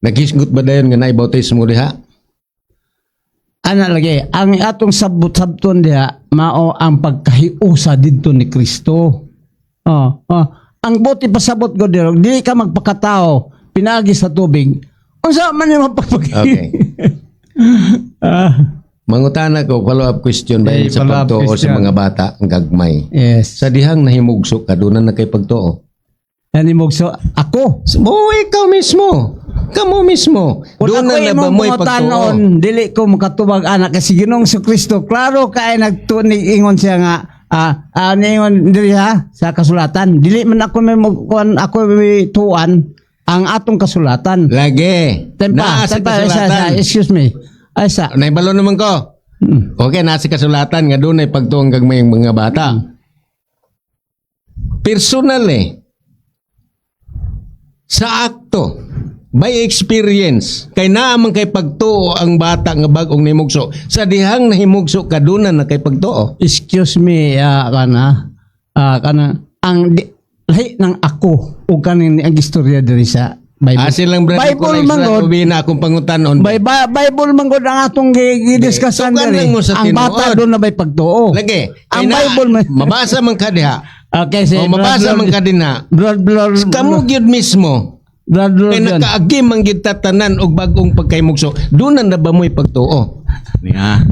Naghisgot ba dayon nga naay bautismo diha? Ana lagi, ang atong sabot-sabton diha mao ang pagkahiusa didto ni Kristo. Oh. Ang buti pasabot ko diro, dili ka magpakatao pinaagi sa tubig. Unsa man yung mapagpag Okay. Mangutana ko, follow-up question ba Eh, sa follow-up pagtuo sa question. mga bata ang gagmay. Yes. Sa dihang nahimugso ka, doon na kay pagtuo. Yani mo so ako. Oo, ikaw mismo. Kamo mismo. Kung Doon ako na na ba imong mo'y pagtuo? pangutanon, dili ko makatubag anak kasi Ginoong Kristo, klaro kay nagtunig ingon siya nga niingon diri ha sa kasulatan. Dili man ako may kuan, ako may tuan ang atong kasulatan. Lagi. Tempa, Naa sa tempa, isa, isa, kasulatan. excuse me. Ay, isa. Naibalo naman ko. Okay, nasa kasulatan nga doon ay pagtuo ang gagmay ang mga bata. Personal eh. Sa akto, by experience, kay naa man kay pagtuo ang bata nga bag-ong nahimugso. Sa dihang nahimugso kadunan na kay pagtuo. Excuse me, kana ang di, lahi ng ako o kanin ang istorya diri sa Bible. Asin lang brother Bible man gud. Ubi na akong pangutanon. Bible man gud ang atong gidiskusan Tugan diri. lang mo sa Ang bata tinuod. doon na may pagtuo. Lagi. Ang Kay na- Bible man. Mabasa man ka diha. Okay, si O mabasa man ka dinha. Brad Lord, Kamo gyud mismo. Brad Lord Kay yun. nakaagi man gyud tatanan og bag-ong pagkaymugso. Doon na ba mo'y pagtuo? Yeah.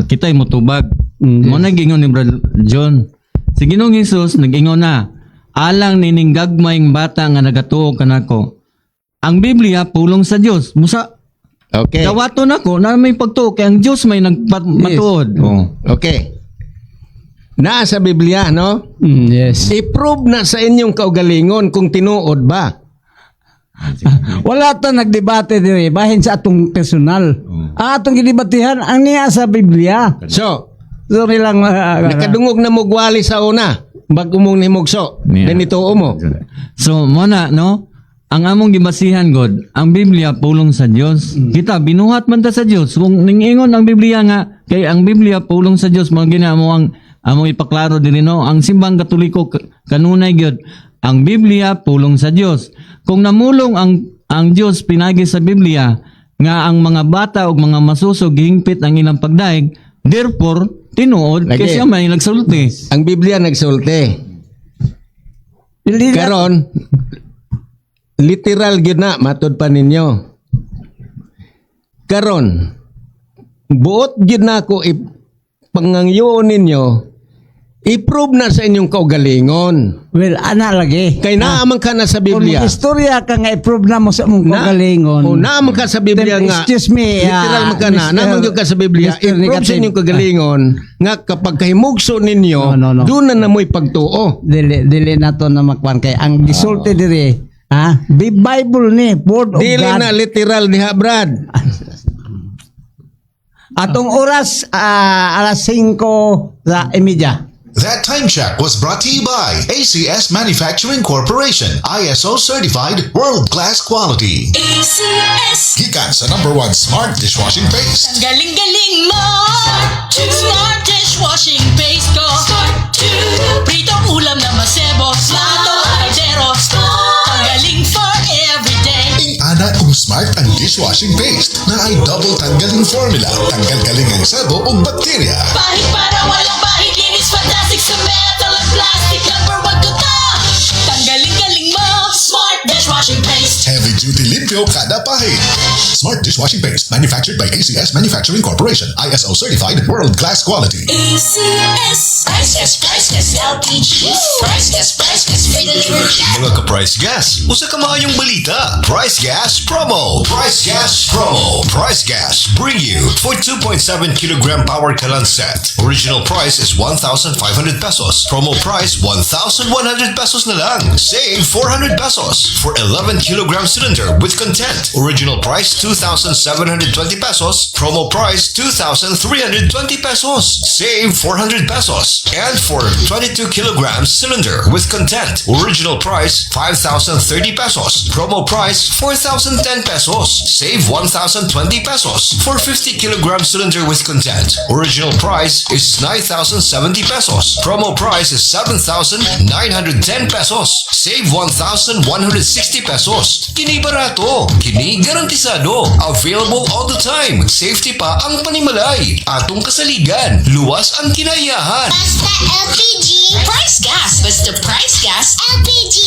Kita'y mutubag. Mo na gingon ni Brad John. Si Ginoong Hesus nag-ingon na, alang nining gagmayng bata nga nagatuo kanako. Ang Biblia pulong sa Dios. Musa Okay. dawaton ako na may pagtuo kay ang Dios may nagmatuod. Oh. Okay. Naa sa Biblia, no? Yes. I-prove na sa inyong kaugalingon kung tinuod ba. Wala ta nagdebate diri bahin sa atong personal. Ang atong gidebatehan ang niya sa Biblia. So, Sorry lang. nakadungog na mugwali sa una bago mong nihimugso. Yeah. Then ituo mo. So mo na no, ang among gibasihan god, ang Biblia pulong sa Dios. Kita binuhat man ta sa Dios. Kung ningingon ang Biblia nga kay ang Biblia pulong sa Dios, mo gina mo ang among ipaklaro dinhi no, ang simbang Katoliko kanunay gyud ang Biblia pulong sa Dios. Kung namulong ang Dios pinagi sa Biblia nga ang mga bata ug mga masusog gihingpit ang ilang pagdaig, therefore tinuod Lagi. kay siya may nagsulti. Ang Biblia nagsulti. Dili na- Karon, literal gyud na matud pa ninyo. Karon, buot gyud na ako pangangyoon ninyo, i-prove na sa inyong kaugalingon. Well, ana lagi. Kay naa man ka na sa Kung Biblia. istorya ka nga i-prove na mo sa mong Na- kaugalingon. O naa man ka sa Biblia Then, nga. excuse me, Literal man ka na. Mr. Naa man gyud ka sa Biblia. Mr. I-prove sa Negative. inyong kagalingon nga kapag kahimugso ninyo, No, no, no. doon na namoy pagtuo. Dili dili nato na makwan kay ang gisulti diri, ha? Bi Bible ni Word of Dili God. na literal diha, Brad. Atong oras alas 5:30. That time check was brought to you by ACS Manufacturing Corporation, ISO certified world class quality. ACS. Gikan sa number one smart dishwashing paste. Ang galing-galing mo! Smart dishwashing paste ko. Pritong ulam na masebo. Plato, kaldero. Ang galing for everyday. Ana kung smart ang Dishwashing Paste naay double tanggaling formula. Tanggal galing ang sabo ug bakterya. Pahit para walang bahid, linis fantastic sa metal at plastic. Number 1 ko to! Tanggaling-galing mo! Smart Dishwashing Paste! Heavy duty limpyo kada pahit. Smart Dishwashing Paste, manufactured by ACS Manufacturing Corporation. ISO certified, world-class quality. ACS. Price Gas, Price Gas, LPG. Price Gas, Price Gas, free delivery. Mga ka-Price Gas, usa ka maayong balita. Price Gas Promo. Price Gas Promo. Price Gas bring you for 2.7 kilogram power kalan set. Original price is 1,500 pesos. Promo price 1,100 pesos na lang. Save 400 pesos for 11 kilogram cylinder with content. Original price 2,720 pesos. Promo price 2,320 pesos. Save 400 pesos. And for 22 kilograms cylinder with content. Original price 5,030 pesos. Promo price 4,010 pesos. Save 1,020 pesos for 50 kilogram cylinder with content. Original price is 9,070 pesos. Promo price is 7,910 pesos. Save 1,160 pesos. Kini barato. Kini garantisado. Available all the time. Safety pa ang panimalay. Atong kasaligan. Luwas ang kinayahan. Basta LPG. Price Gas. Basta Price Gas. LPG.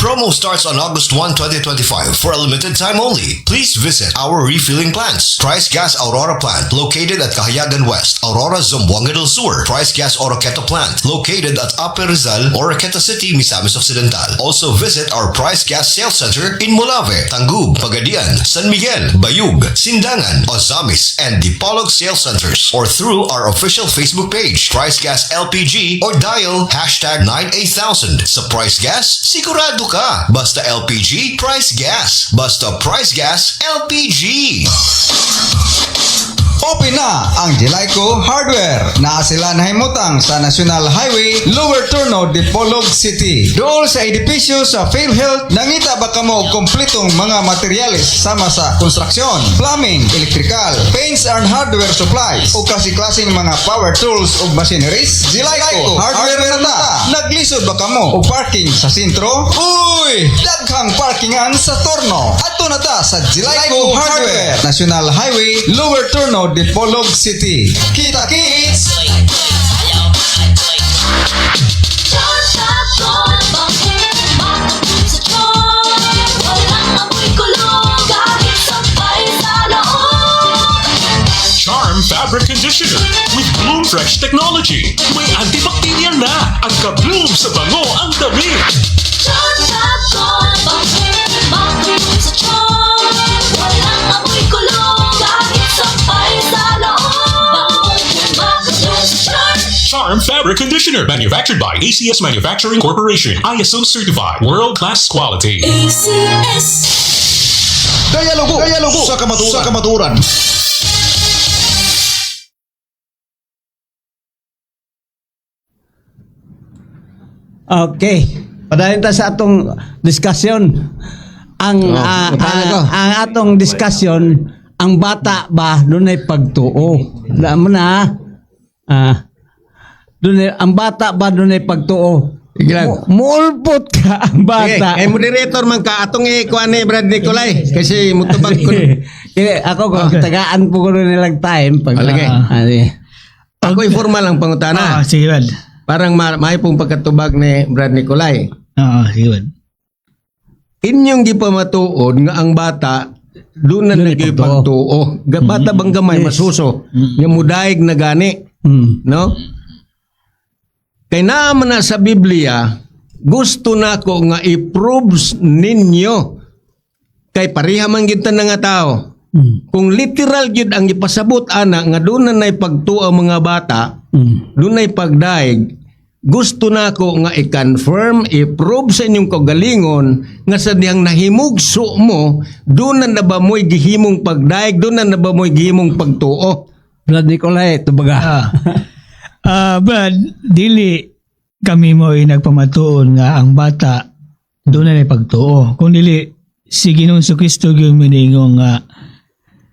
Promo starts on August 1, 2025 for a limited time only. Please visit our refilling plants. Price Gas Aurora Plant, located at Kahayagan West, Aurora, Zamboanga del Sur. Price Gas Oroquieta Plant, located at Upper Rizal, Oroquieta City, Misamis Occidental. Also visit our Price Gas Sales Center in Molave, Tangub, Pagadian, San Miguel, Bayug, Sindangan, Ozamis, and Dipolog Sales Centers, or through our official Facebook page, Price Gas LPG, or dial #98000. Sa Price Gas, sigurado ka. Basta LPG, Price Gas. Basta Price Gas, LPG. Open na ang Jelico Hardware. Naa sila nahimutang sa National Highway, Lower Turno, Dipolog City. Dool sa edipisyo sa PhilHealth, nangita ba kamo og kompletong mga materyales sama sa konstruksyon, plumbing, electrical, paints and hardware supplies, o klase-klaseng mga power tools ug machineries? Jelico Hardware na ta. Naglisod ba kamo og parking sa sentro? Uy! Daghang parkingan sa Torno. Adto na ta sa Jelico Hardware, National Highway, Lower Turno, Dipolog City. Kita kits! Charm sa charm. Walang amoy kulog kahit sampay sa loob. Charm Fabric Conditioner with Bloom Fresh Technology. May antibacterial na at ka-bloom sa bango ang damit. Charm sa charm. Walang amoy kulog kahit sampay sa loob. Sa charm. Charm Fabric Conditioner, manufactured by ACS Manufacturing Corporation. ISO certified, world-class quality. ACS. Dialogo, Dialogo sa kamaturan. Sa kamaturan. Okay. Padayon ta sa atong discussion. Ang Oh, utana ko. ang atong discussion, ang bata ba dunay pagtuo? Na mo na. Dunay ang bata ba dunay pagtuo? Sige lang. Muulpot ka ang Sige, bata. eh, moderator man ka atong ikuan ni Brad Nicolay kasi mutubag ko. Kaya ako kung tagaan po ko nilang time pag Ah, lagi. Sige. Ako informal ang pangutana. Sige, Brad. Parang maayo pong pagkatubag ni Brad Nicolay. Sige, Brad. Inyong gipamatuod nga ang bata doon na Dunay naging pagtuo. Bata bang gamay masuso nga mudaig na gani, no? Kay naa man na sa Biblia, gusto nako nga i-proves ninyo kay pareha man gyud ta na nga tao. Kung literal gyud ang ipasabot ana nga doon na nay pagtuo ang mga bata, dunay pagdaig, gusto nako nga i-confirm, i-prove sa inyong kaugalingon nga sa dihang nahimugso mo, doon na ba mo'y gihimong pagdaig, doon na ba mo'y gihimong pagtuo. Brad Nicolay, tubaga. Brad, dili kami mo ay nagpamatuon nga ang bata doon na pagtuo. Kung dili si Ginoong Kristo gyud miningon nga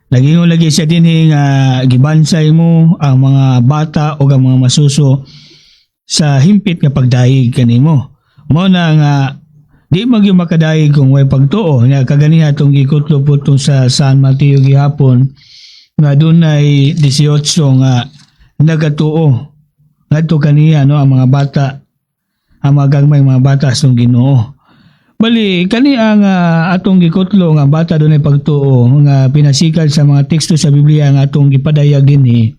nagingon lagi siya dinhi nga gibansay mo ang mga bata o ang mga masuso sa himpit nga pagdayeg kanimo. Mao na nga Di man gyud makadayeg kung way pagtuo. Nya kaganiha atong gikutlo po itong sa San Mateo gihapon nga dunay 18 nga nagatuo ngadto kaniya, no, ang mga bata, ang mga gagmay mga bata sa Ginoo. Bali kani ang atong gikutlo nga bata dunay pagtuo nga pinasikal sa mga teksto sa Biblia nga atong gipadayag dinhi.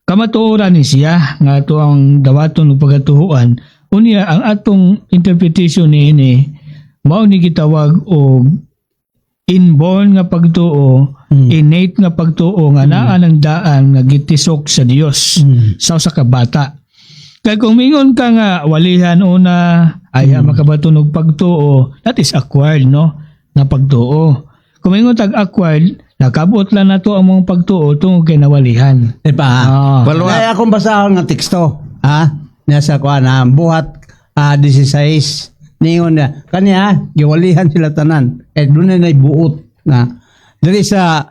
Kamatuoran ni siya nga ato ang dawaton ug pagatuhuan. Unya ang atong interpretation niini mao ni gitawag og inborn nga pagtuo, innate nga pagtuo nga naa ng daan nga gitisok sa Dios sa usa ka bata. Kay kung mingon ka nga walihan una ay makabaton og pagtuo, that is acquired, no, nga pagtuo. Kung mingon tag acquired, nakabot lang nato ang mga pagtuo tungod kay nawalihan. Di ba? Ah. Follow up. Ay, akong basahon nga teksto. Ha? Nasa kuan ha, Buhat 16. Ningon na kaniya giwalihan sila tanan. Eh doon na buot na. Diri sa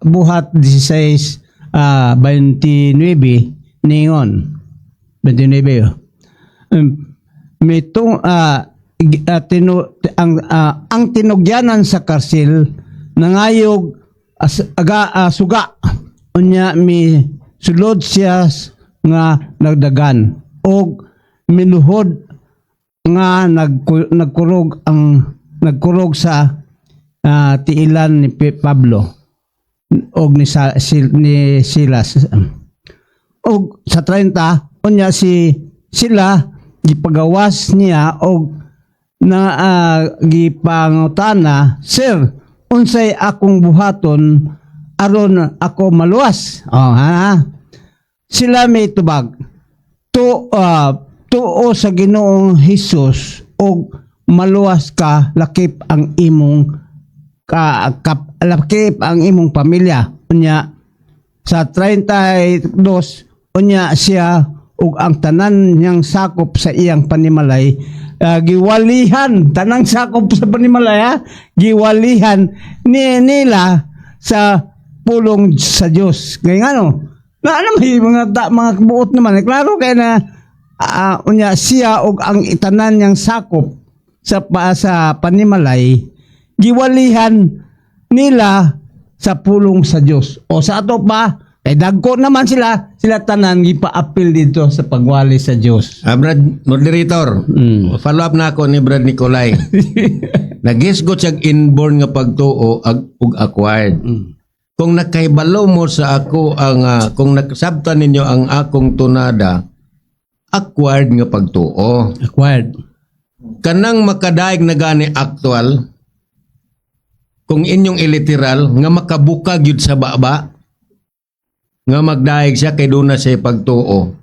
Buhat 16 29 ningon 29 oh. Mitong ang tinugyanan sa karsil nangayog as, aga suga, unya mi sulod siya nga nagdagan og miluhod nga nagkurog ang nagkurog sa tiilan ni Pablo og ni Silas. Og sa 30, unya si sila gipagawas niya og na gipangutana, "Sir, unsay akong buhaton aron ako maluwas?" Oh, ha, sila may tubag, tuo sa Ginoong Hesus og maluwas ka lakip ang imong lakip ang imong pamilya. Unya sa 32, unya siya ug ang tanan niyang sakop sa iyang panimalay giwalihan, tanang sakop sa panimalay ha, giwalihan ni nila sa pulong sa Dios. Kay ngano na ano may mga mga buot naman eh, klaro kay na unya siya ug ang itanan niyang sakop sa panimalay giwalihan nila sa pulong sa Dios. O sa ato pa kay dagko naman sila, sila tanan gipaapil dito sa pagwali sa Dios. Ah, Brad, moderator, follow up na ako ni Brad Nicolay. Nagisgot siya inborn nga pagtuo ug acquired. Kung nakahibalo mo sa ako ang kung nakasabtan ninyo ang akong tunada, acquired nga pagtuo. Acquired. Kanang makadaig na gani actual, kung inyong iliteral nga makabuka gyud sa baba nga magdaig siya kay duna siya pagtuo.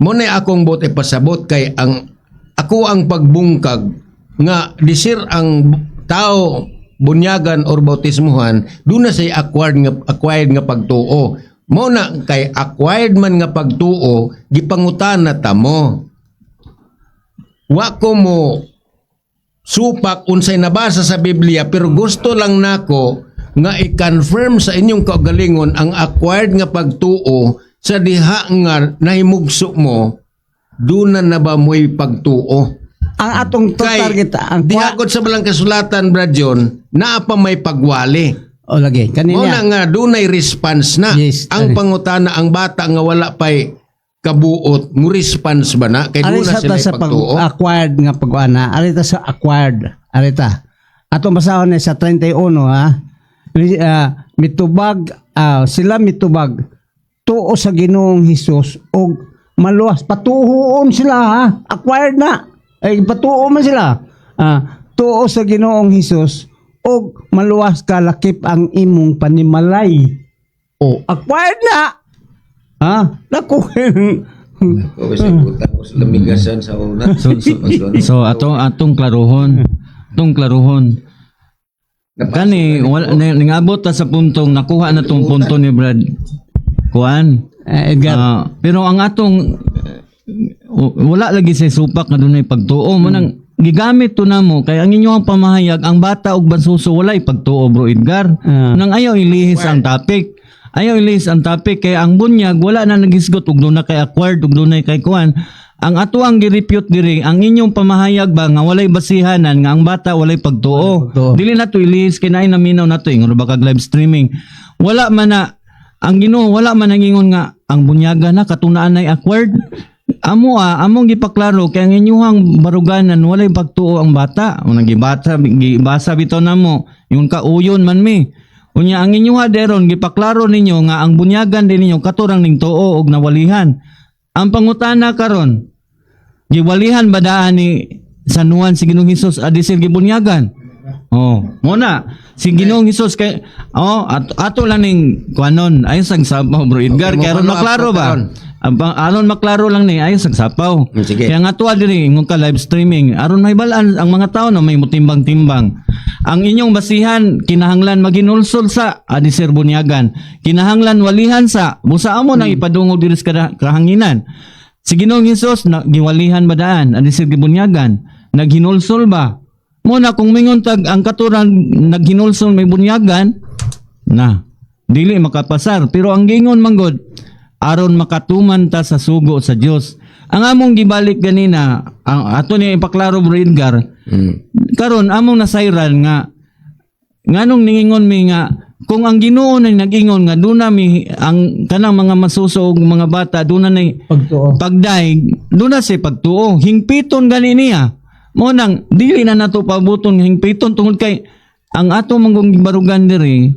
Mo na akong bot ipasabot kay ang ako ang pagbungkag nga disir ang tao bunyagan or bautismuhan, duna siya acquired nga pagtuo. Mo na kay acquired man nga pagtuo, gipangutana ta mo. Wa ko mo supak unsay nabasa sa Biblia, pero gusto lang nako nga i-confirm sa inyong kaugalingon ang acquired nga pagtuo sa diha nga nahimugso mo, duna na ba mo'y pagtuo? Ang atong Kay target ang diha gud sa balang kasulatan, Brad John, naa pa may pagwali. O lagi Mo kanina na nga dunay response na. Yes, ang ano. pangutana, ang bata nga wala pay kabuot mo response ba na kay Ari duna sa sila ta sa pag pagtuo? acquired nga pag-ana, ari ta sa acquired, ari ta. Atong basahon ni sa 31 ha. Mitubag sila mitubag, "Tuo sa Ginoong Hesus og maluwas." Patuoon sila ha. Acquired na. Ay patuo man sila. Tuo sa Ginoong Hesus og maluwas ka lakip ang imong panimalay. O acquired na. Ha? Naku. Oh, kasi butang ko sa lamigasan sa una. So atong atong klaruhon. Kani wala ningabot ta sa puntong nakuha na tong punto ni Brad Kuan. Edgar. Ah, pero ang atong wala lagi sa supak nga dunay pagtuo mo nang gigamit to namo kay ang inyong pamahayag, ang bata og bansuso walay pagtuo, Bro Edgar. Nang ayaw ilihis ang topic. Ayaw ilihis ang topic kay ang bunyag wala na nagisgot og dunay kay acquired ug dunay kay kuan. Ang ato ang gi-refute diri, ang inyong pamahayag ba nga walay basihanan nga ang bata walay pagtuo. Pagtuo. Dili na to ilihis kay naay naminaw na to ingon ba kag live streaming. Wala man na ang Ginoo, wala man ang ingon nga ang bunyaga na katunaan ay awkward. Amo among gipaklaro kay ang inyuhang baruganan walay pagtuo ang bata. Unang gibata gibasa bitaw namo ingon ka uyon man mi. Unya ang inyuha deron gipaklaro ninyo nga ang bunyagan din ninyo katurang ning tuo og nawalihan. Ang pangutana karon, giwalihan ba daan ni San Juan si Ginoong Hesus adisir gibunyagan? Oh, mo na si Ginoong Hesus kay oh ato lang ning kuanon ayon sang sapaw, Bro Edgar, Okay, kay aron mo follow up maklaro ko ba? karon. Ang aron maklaro lang ni ayon sang sapaw. Sige. Kaya nga tuwa diri ingon ka live streaming aron mahibalaan ang mga tao na may mutimbang-timbang. Ang inyong basihan kinahanglan maginulsol sa adisir bunyagan. Kinahanglan walihan sa busa amo nang ipadungog diri sa kahanginan. Si Ginoong Hesus na giwalihan ba daan adisir gibunyagan? Naghinulsol ba? Mo na kung mingon tag ang katuran naghinulsol may bunyagan na dili makapasar, pero ang gingon manggod aron makatuman ta sa sugo sa Dios. Ang among gibalik ganina, ang ato ni ipaklaro, Bro Edgar, karon among nasayran nga nganong ningingon mi nga kung ang Ginoo na nag-ingon nga duna mi ang kanang mga masuso og mga bata duna nay Pagtuo. pagdaig, duna si pagtuo, hingpiton gani niya. Mo nang dili na nato pabuton nga hingpiton tungod kay ang ato manggong gibarugan diri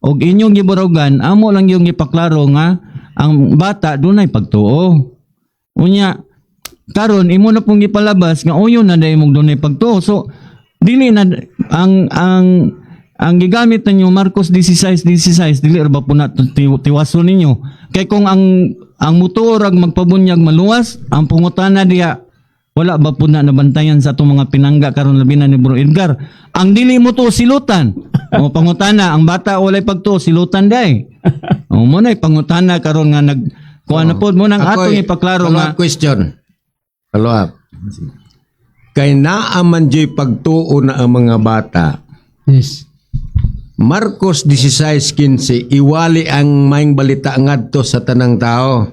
og inyong gibarugan, amo lang yung ipaklaro nga ang bata dunay pagtuo. Unya karon imo na pong gipalabas nga uyon na dai mong dunay pagtuo, so dili na ang gigamit ninyo Marcos 16:16, dili ra ba po na tiwason ninyo kay kung ang mutuo rag magpabunyag maluwas? Ang pangutana diha, wala ba po na nabantayan sa atong mga pinangga karon, labi na ni Bro Edgar, ang dili mo to silutan? O pangutana, ang bata walay pagtuo, silutan day? O mo na pangutana karon nga nag kuan na pod mo nang atong Ako'y ipaklaro follow nga up question. Follow up. Kay naa man dyo'y pagtuo na ang mga bata. Marcos 16:15, iwali ang maing balita ngadto sa tanang tao.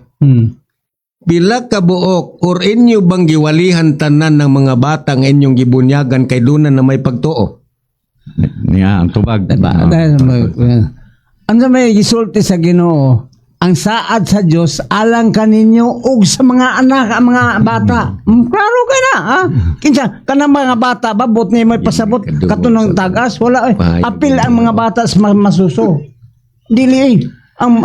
Pila ka buok or inyo bang giwalihan tanan ng mga bata nga inyong gibunyagan kay duna na may pagtuo? Niya ang tubag. Diba? Dahil ang sa may gisulti sa Ginoo, ang saad sa Dios alang kaninyo ug sa mga anak, ang mga bata. Klaro kay na, ha? Kinsa kanang mga bata ba bot ni may pasabot katunang tagas wala eh. Pahay. Apil ang mga bata sa masuso. Dili eh. Ang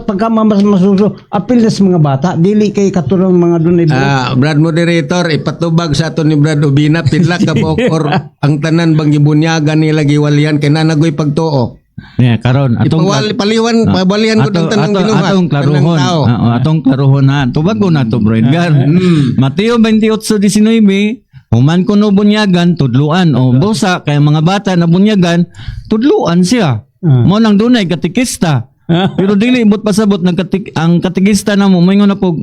pagka masuso, apil na sa mga bata, dili kay katunang mga dunay buot. Ah, Brad Moderator, ipatubag sa ato ni Brad Ubina pila ka buok or ang tanan bang gibunyagan nila giwalihan kay nanagoy pagtuo? Yeah, karon atong Ipawali paliwan pabalihan ko ng tanang ato, binuhat, atong tanang klaruhon. tao. Ah, atong klaruhon ha. Tubag ko na to, Bro Edgar. Mateo 28:19, human kuno bunyagan, tudluan o busa kay mga bata na bunyagan, tudluan siya. Mo nang dunay katekista. Pero dili ibot pasabot ng ang katekista na mo moingon na po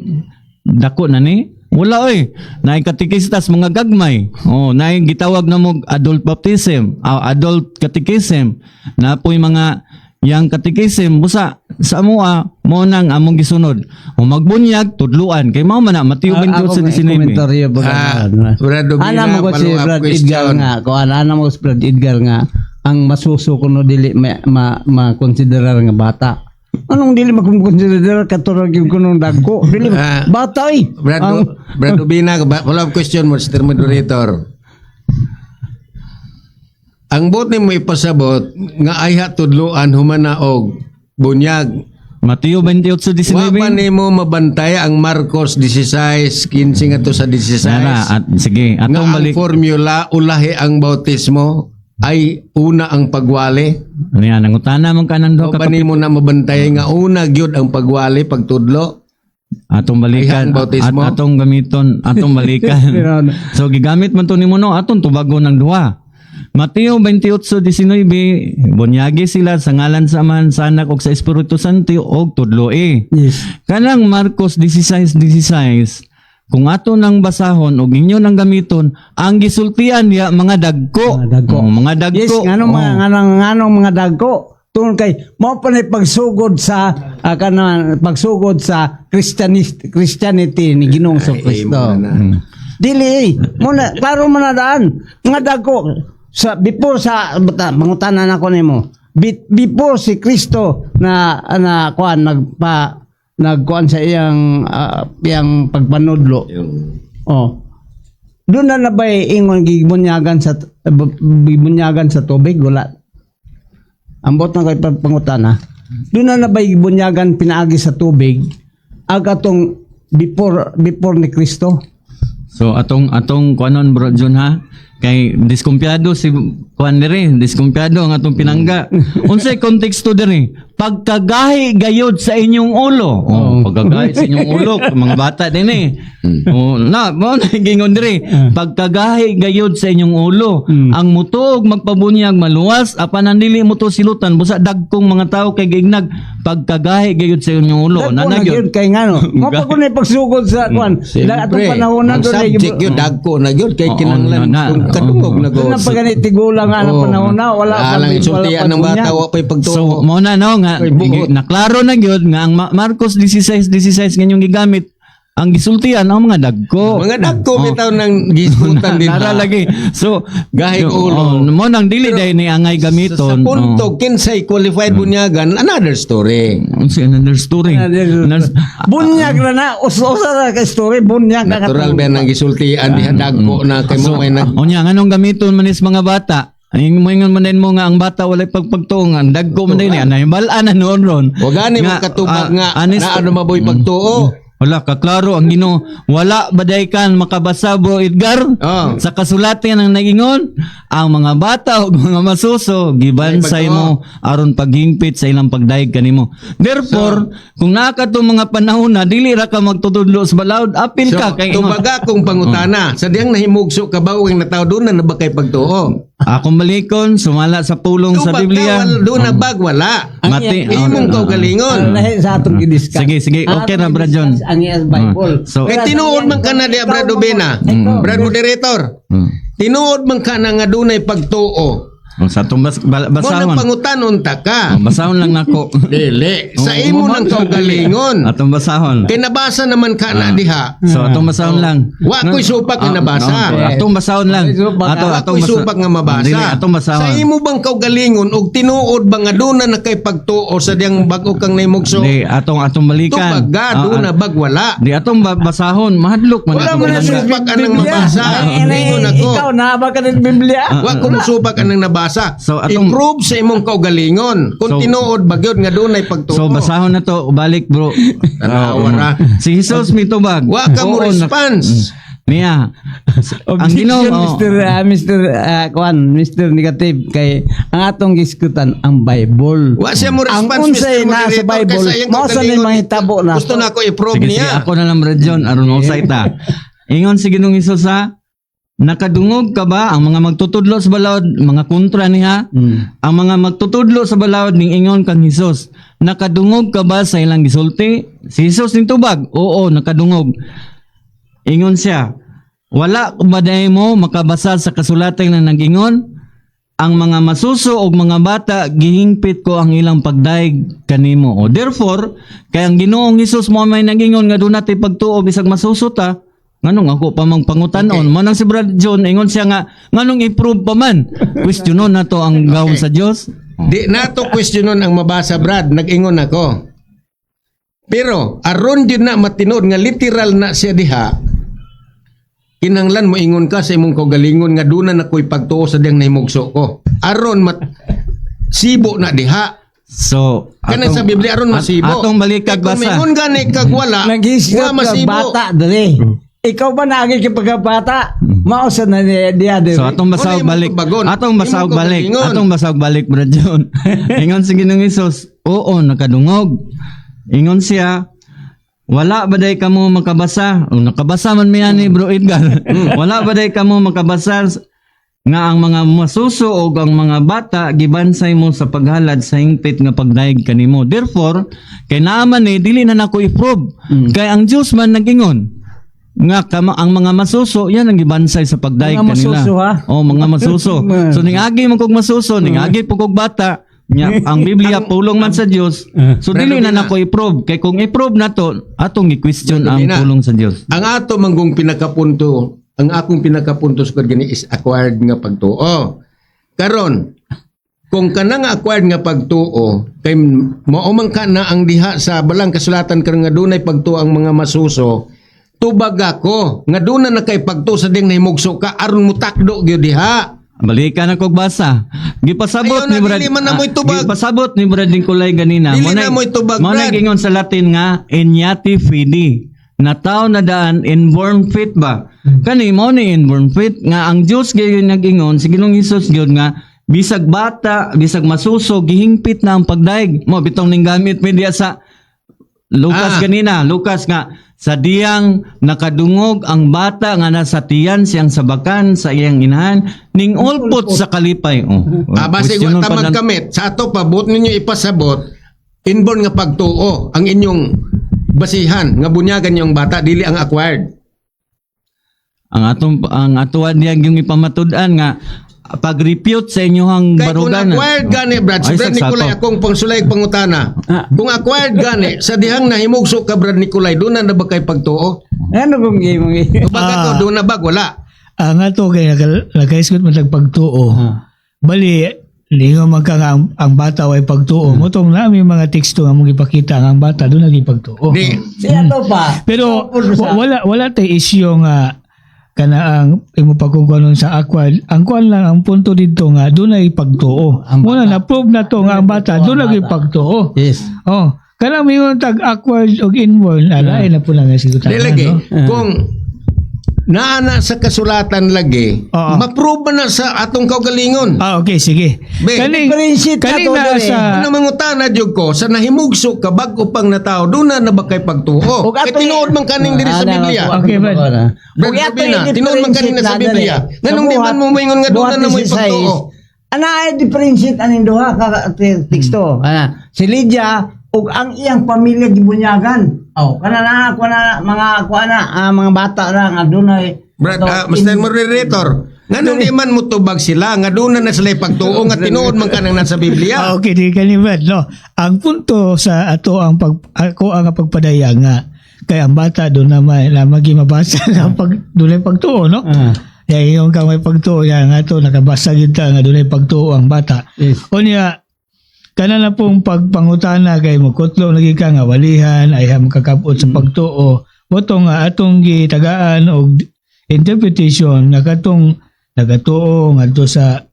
dako na ni. Wala oy. Naay katekistas mga gagmay. Oh, naay gitawag na mo adult baptism, adult catechism. Na po'y mga yang catechism busa sa amoa mo nang among gisunod. O magbunyag tudluan kay mao man na Mateo Ako may 28:19. komentaryo ba? Ah, Brad Ubina, Ana mo ko si follow-up Brad question. Edgar nga, ko ana mo si Brad Edgar nga ang masuso kuno dili ma konsiderar nga bata. Anong dili makonsiderar katurag yung kunong dagko? Dili Ah. bata eh. Brad, Ang- Brad Ubina, follow-up question mo, Mr. Moderator. Ang bot nimo ipasabot nga ayha tudluan humana og bunyag. Mateo 28:19. Wa ba nimo mabantay ang Marcos 16:15 ngadto sa 16? Nara, at, sige, Nga atong ang balik. formula ulahi ang bautismo ay una ang pagwali. Ano yan, nangutana man kanang duha O ka ba nimo na mabantay nga una gyud ang pagwali pagtudlo? Atong balikan Ay, ang bautismo? at atong gamiton, atong balikan. So gigamit man to nimo no, atong tubagon ng duha. Mateo 28:19, bunyagi sila sa ngalan sa Amahan, sa Anak ug sa Espiritu Santo og tudloi. Kanang Marcos 16:16, kung ato nang basahon og inyo nang gamiton, ang gisultian niya mga dagko. Mga dagko. Oh, mga dagko. Yes, nganong mga Oh. nganong mga dagko. Tungod kay mao pa na pagsugod sa kanang pagsugod sa Christianity ni Ginoong Kristo. Ay, mo na. Dili eh. Muna, klaro man na daan. Nga dagko sa before sa bata, mangutanan ako nimo. Before si Kristo na na kuan nagkuan sa iyang pagpanudlo. Yung Oh. Doon na na ba ingon gibunyagan sa tubig, wala? Ambot na kay pangutana. Doon na na ba gibunyagan pinaagi sa tubig ag atong before before ni Kristo? So atong atong kuanon, Bro John, ha, kay diskumpiyado si kuan dire, diskumpiyado ang atong pinangga. Unsay konteksto dire? Pagkagahi gayod sa inyong ulo. Oh, pagkagahi sa inyong ulo, mga bata din eh. Oh, na mo na gingon dire. Pagkagahi gayod sa inyong ulo. Ang mutuog magpabunyag maluwas apan ang dili mo to silutan busa dagkong mga tao kay giignag pagkagahi gayod sa inyong ulo. Dagko na Nana gyud gyud. kay ngano. Mao pa kuno pagsugod sa kuan. Siyempre, Atong panahon na ang doon subject yun, dagko na yun, kay Oo, kinanglan, na, na. kung kadungog na Doon na pa gani tigulang nga ng Oo. panahon na wala Wala lang isultian ng bata, bunyag. wa pa'y pagtuo. So mo na no nga Ay, buot. naklaro na gyud nga ang Marcos 16:16 ngayong gigamit ang gisultian ang mga dagko. Mga dagko bitaw nang gisgutan din. Nara lagi. So Gahi ulo. Oh, mo nang dili dahil ni angay gamiton. Sa punto, kinsay qualified bunyagan, another story. Oh. Unsa another story. Another- Bunyag na na usa ra ka story bunyag na Natural ba nang gisultian diha dagko na kay mo may nag Unya nganong gamiton man is mga bata? Ay moingon man din mo nga ang bata walay pagpagtuo nga ang dagko man din anay balaan na noon ron. Wa gani mo katubag nga anis- na ano maboy pagtuo. Wala kaklaro ang Ginoo. Wala baday kan makabasa, Bro Edgar. Oh. Sa kasulatan ang nagingon, ang mga bata ug mga masuso gibansay Ay, mo aron paghingpit sa ilang pagdayeg kanimo. Therefore, kung naa ka tong mga panahon na dili ra ka magtutudlo sa balaod, apil So, ka kay ingon. tubaga kong pangutana, sa diyang nahimugso ka ba ang nataw doon na ba kay pagtuo? Akong balikon sumala sa pulong sa Tubag ka, Biblia. doon na bag wala. Mati. Imong kaugalingon. Ang lahi sa atong gidiscuss. Sige, sige. Ang Okay atong na, Brad John. gidiscuss, ang iyang Bible. So- Kay tinuod man ka na diya, Brad Ubena. Brad Moderator. Tinuod man ka na nga dunay pagtuo. Oh, sa atong Mo nang basahon. pangutanon ta ka. Oh, basahon lang nako. Dili. Sa Oh, imo nang kaugalingon. Atong basahon. Kay nabasa naman ka na diha. So atong basahon lang. Wa ko'y supak nga nabasa. Ah, atong basahon lang. Ato Wa atong ko'y supak nga mabasa. Dili, atong basahon. Sa imo bang kaugalingon og tinuod ba nga duna na kay pagtuo sa diyang bag-o kang nahimugso? Di atong atong balikan. Tubaga duna bag wala. Di atong basahon, mahadlok man Wala atong man na pinangga. supak anang mabasa. Ay, ay, Ingon ako. Ikaw na ba ka ng Biblia? Wa ko musupak anang nabasa. So, atong- I-prove sa imong kaugalingon kung tinuod ba gyud nga dunay pagtuo. So basahon na to, balik, bro. Tanawa ra. Si Jesus mitubag. Wa ka mo Oo, response. Niya. Ang Ginoo, Objection, oh. Mr. Mr. Kuan, Mr. Negative kay ang atong giskutan ang Bible. Wa siya mo Ang response, unsay Mr. na sa Moderator, Bible, kaysa iyang mao sa ni kaugalingon. mahitabo na. Gusto na ako i-prove Sige, sige, niya. ako na lang, Brad John, aron mausay ta. Ingon si Ginoong Hesus ha, nakadungog ka ba ang mga magtutudlo sa balaod, mga kontra niya? Ang mga magtutudlo sa balaod ning ingon kang Hesus, nakadungog ka ba sa ilang gisulti? Si Hesus ning tubag, oo, nakadungog. Ingon siya, wala ba day mo makabasa sa kasulatan na nag-ingon? Ang mga masuso og mga bata gihingpit ko ang ilang pagdayeg kanimo. O therefore, kay ang Ginoong Hesus mo may nagingon nga doon natin pagtuo bisag masuso ta, nganong ako pa mang pangutanon? Mo nang si Brad John ingon siya nga nganong i-prove pa man. Questionon na to ang gawon sa Dios. Di nato questionon ang mabasa, Brad. Nag-ingon ako. Pero aron jud na matinuod nga literal na siya diha. Kinahanglan mo ingon ka sa imong kaugalingon nga duna na ko'y pagtuo sa diyang nahimugso ko. Aron mat sibo na diha. So, Kanang sa Biblia aron masibo. Atong balikag Kay kung basa. Mingon gani kag wala, Naghisgot wa ka masibo. bata dali. Ikaw ba naagi kay pagkabata? Mao sa na niya diri. So atong basahog Wala imong balik. tubagon. Atong basahog Imong balik. kaugalingon. Atong basahog balik, Brad John. Ingon si Ginoong Hesus, oo, nakadungog. Ingon siya, wala ba day kamo makabasa? O, nakabasa man miya ni Bro Edgar. Wala ba day kamo makabasa nga ang mga masuso o ang mga bata gibansay mo sa paghalad sa hingpit nga pagdayeg kanimo. Therefore, kay naaman ni dili na nako i-prove. Kay ang Dios man nagingon nga ang mga masuso yan ang gibansay sa pagdayeg Mga kanila. masuso, ha? Oh, mga masuso. So ningagi man kog masuso, ningagi po kog bata, Nya, ang Biblia pulong man sa Dios. So Brad dili na Rubina. nako i-prove kay kung i-prove nato atong i-question Brad ang Rubina. pulong sa Dios. Ang ato manggong pinakapunto, ang akong pinakapunto sa gani is acquired nga pagtuo. Karon, kung kanang acquired nga pagtuo kay mao man ka na ang diha sa balang kasulatan karon nga dunay pagtuo ang mga masuso, tubag ako nga duna na kay pagtuo sa ding nahimugso ka aron mutakdo gyud diha. Balikan ako og basa. Gipasabot Ayaw na, ni Brad. dili man na mo'y tubag. Gipasabot ni Brad Nicolay ganina. Dili na mo'y tubag, Mao na Brad. gingon sa Latin nga ignati fidi. Na tao na daan inborn fit ba? Kani mao ni inborn fit nga ang Dios gyud nag-ingon si Ginoong Hesus gyud nga bisag bata, bisag masuso gihingpit na ang pagdaig. Mo bitong ning gamit mi diya sa Lucas ganina, Lucas nga sa diyang nakadungog ang bata nga nasa tiyan siyang sabakan sa iyang inahan ning ulpot sa kalipay. Oh. Basig wa Questionon ta pa nan- magkamit sa ato pa buot ninyo ipasabot inborn nga pagtuo ang inyong basihan nga bunyagan yung bata dili ang acquired. Ang atong ang atuan diyang yung ipamatud-an nga pag-refute sa inyong Kay kung baruganan. acquired gani Brad, si Ay, Brad sagsako. Nicolay akong pangsulay pangutana. Kung acquired gani sa dihang nahimugso ka Brad Nicolay, doon na ba kay pagtuo? Ano kung imong Tubag ako, doon na ba? Wala. Ang ato kay nakaisgot man tag pagtuo. Bali lingaw man ka nga ang bata way pagtuo. Motong na may mga teksto nga mong ipakita nga ang bata doon naging pagtuo. Di. Siya to pa. Pero wala wala tay issue nga kana ang imo pagkukuanon sa acquired. Ang kuan lang ang punto dito nga doon ay pagtuo. Ang Muna bata. na prove na to nga ang bata doon Ang lagi bata. pagtuo. Yes. Oh, kanang may tag acquired og inborn ala ay na po lang ang Di sigutan. lagi. No? Kung naana sa kasulatan lagi, Oo. ma-prove na sa atong kaugalingon. Ah, okay, sige. Be, Kaning differentiate na kaning to, naa dere. sa Ano mangutana jud ko sa nahimugso ka bag-o pang natao doon na na ba kay pagtuo? Ug Kay ato- tinuod man kaning diri sa Ah, Biblia. Okay, Brad. Brad Ug ato Rubina, tinuod man kaning i-differentiate sa na Biblia. dere. Nganong di man mo moingon nga doon na buhat mo'y 16, pagtuo? Ana ay differentiate aning duha ka teksto. Ana si Lydia ug ang iyang pamilya gibunyagan. Oh, kana na kuha na mga kuha na mga bata ra nga dunay Brad, Mr. Moderator, nganong di man mo tubag sila nga doon na sila pagtuo nga tinuod man kanang nasa Biblia. Ah, okay, di kani Brad, no. Ang punto sa ato ang pag ako ang pagpadayag nga kay ang bata doon na may na magi mabasa nga pag dunay pagtuo, no? Ya ingon ka may pagtuo ya nga to nakabasa gid ta nga dunay pagtuo ang bata. Yes. Unya kana na pong pagpangutana kay mukutlo lagi ka nga walihan ay makakabot sa pagtuo. Moto nga atong gitagaan og interpretation nga katong nagatuo ngadto sa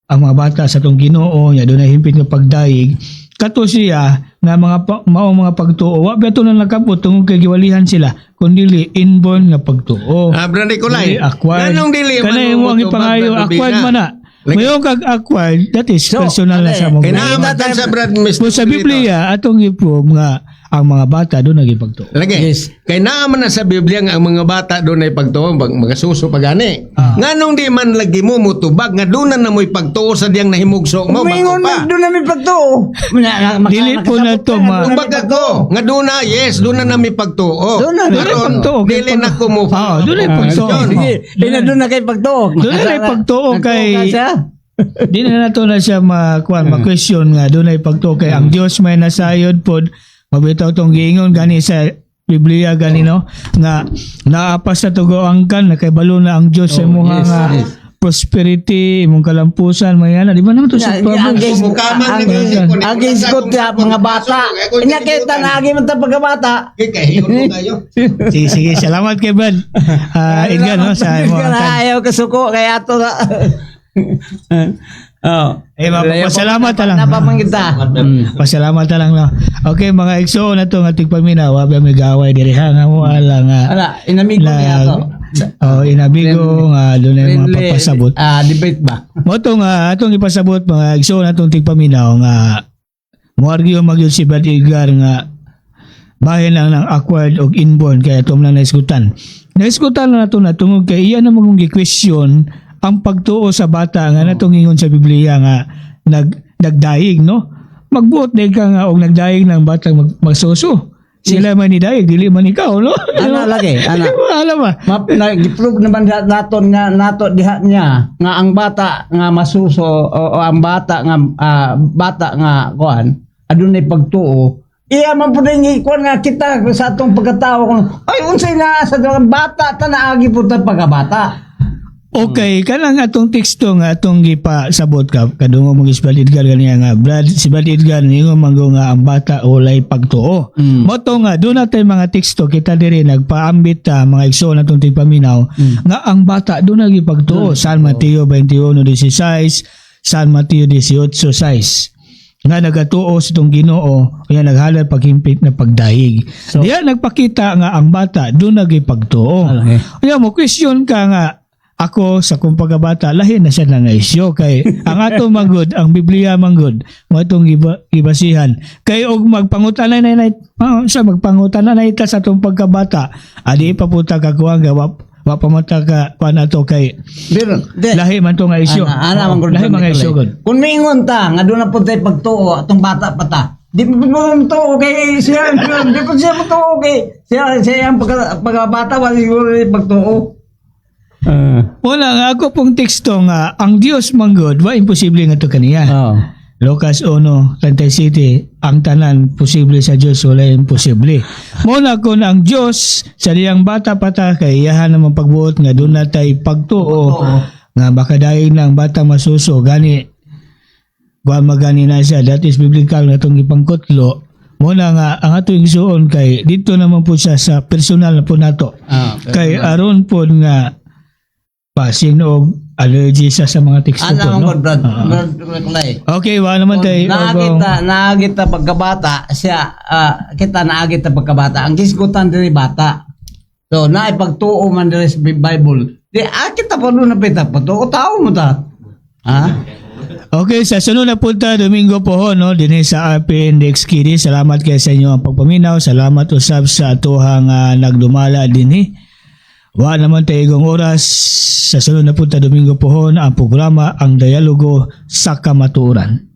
ang mga bata sa atong Ginoo nya dunay himpit nga pagdayeg kato siya nga mga mao mga pagtuo wa ba to na nakabot tungod kay giwalihan sila kun dili inborn nga pagtuo. Ah, Brad Nicolay, Dili acquired. nganong dili man Kanay mo mo ang motubag, ipangayo Brad acquired Rubina? man na. Lagi. Mayon kag acquired, that is So, personal na sa ano mga. Kay naamatan sa Brad Mr. Kung sa Biblia atong i-prove nga ang mga bata doon nagipagtuo. Lagi. Yes. Kay naaman na sa Biblia nga ang mga bata doon ay pagtuo, mga suso pagani. Nganong di man lagi mo mutubag nga doon na namoy pagtuo sa diyang nahimugso mo bago Umingon pa. man doon na may pagtuo. Dili po na to, ma- Tubag ako nga doon na, yes, doon na nami pagtuo. Doon na, doon na Karon, pagtuo. Kay Dili na ko mo. Ah, doon na pagtuo. Sige, di na doon na kay pagtuo. Doon na kay pagtuo kay- Nagtuo ka siya. Di na nato na siya makuan ma-question nga doon ay pagtuo kay ang Dios may nasayod pod mabitaw tong giingon gani sa Biblia gani no nga naapas na tugo ang kan nakabalo na ang Dios sa imong yes, nga yes. prosperity imong kalampusan mayana di ba naman to sa Ya, Proverbs? Mukaman ni Ang- Ang gisgot sa mga bata. Inya kita na agi man ta pagkabata. Kay kahiyon mo kayo. Sige, sige, salamat kay Brad. Ah, Edgar no sa imong angkan. Ayaw kasuko kay ato na. Oh. Eh, pasalamat na lang. Napamang kita. Pasalamat na lang no. Okay mga igsoon na to nga tigpaminaw, wa ba may gaway diri ha nga mo ala nga Ala, inamigo niya ato. Oh, inabigo nga doon ay mga Friendly, pagpasabot. Debate ba? Mo to nga atong ipasabot mga igsoon atong tigpaminaw nga moargue magyud si Brad Edgar nga bahin lang ng acquired og inborn kaya atom lang naisgutan. Naisgutan na nato na tungod kay iya na magong gi-question ang pagtuo sa bata nga natong ingon sa Biblia nga nagdaig no. Magbuot day ka nga og nagdaig ng bata magsuso. Sila man ni dayeg, dili man ikaw, no? Ana lagi, ana. Alam ba? Map, na, giprove naman naton nga nato diha niya nga ang bata nga masuso o ang bata nga bata nga kuan adunay pagtuo, iya man pud ning ikuan nga kita sa atong pagkatao kung ay unsay na sa bata ta naagi pud ta pagkabata. Okay, kanang atong teksto nga atong gipasabot ka kadungog mo si Brad Edgar ganiya nga Brad, si Brad Edgar ningon man go nga ang bata walay pagtuo. Mo to nga doon natay mga teksto kita diri nagpaambit ta mga igsoon atong tigpaminaw nga ang bata doon nagi pagtuo. San Mateo 21:16, San Mateo 18:6 nga nagatuo sa itong Ginoo kaya naghalad paghimpit na pagdayeg. So, Diya nagpakita nga ang bata doon nagi pagtuo. Okay. Kaya mo question ka nga ako sa kong pagkabata lahi na siya nga isyo kay ang ato manggod, ang Biblia manggod mo itong gibasihan kay og magpangutanay na sa magpangutanay ta sa atong pagkabata, adi pa puta ka kuang ga wa pa man ta ka kuan ato kay Pero di, lahi man to nga isyo. Ana, ana man gud. Lahi mga isyo gud. Kung miingon ta nga doon na pud tay pagtuo atong bata pa ta. Di pa mo tuo kay siya, di pa siya matuo kay siya siya ang pagkabata wala siguro ni pagtuo. Wala nga ako pong teksto nga ang Dios manggod wa imposible nga to kaniya. Oh. Lucas 1:37, ang tanan posible sa Dios, wala imposible. Mo na kun ang Dios sa diyang bata pa ta kay iyahan naman pagbuot nga doon na tay pagtuo nga makadayon ng bata masuso gani wa magani na siya. That is biblical na itong ipangkutlo. Mo na nga ang atong igsuon kay dito naman po siya sa personal na po nato kay aron po nga basin og allergy siya sa mga teksto Ana po, man no? gud, Brad. Oo. Brad Clay. Okay, wa naman tay Naagita pagkabata siya, kita naagita pagkabata. Ang gisgutan diri bata. So naay pagtuo man diri sa Bible. Di kita pa doon na pita pagtuo tao mo ta. Ha? Okay, sa sunod na punta, Domingo po ho, no, dinhi sa RPN DXKD. Salamat kay sa inyo ang pagpaminaw. Salamat usab sa atuhang nagdumala dinhi. Wa naman tayo igong oras. Sa sunod na punta, Domingo po ho, ang programa, ang Dialogo sa Kamatuoran.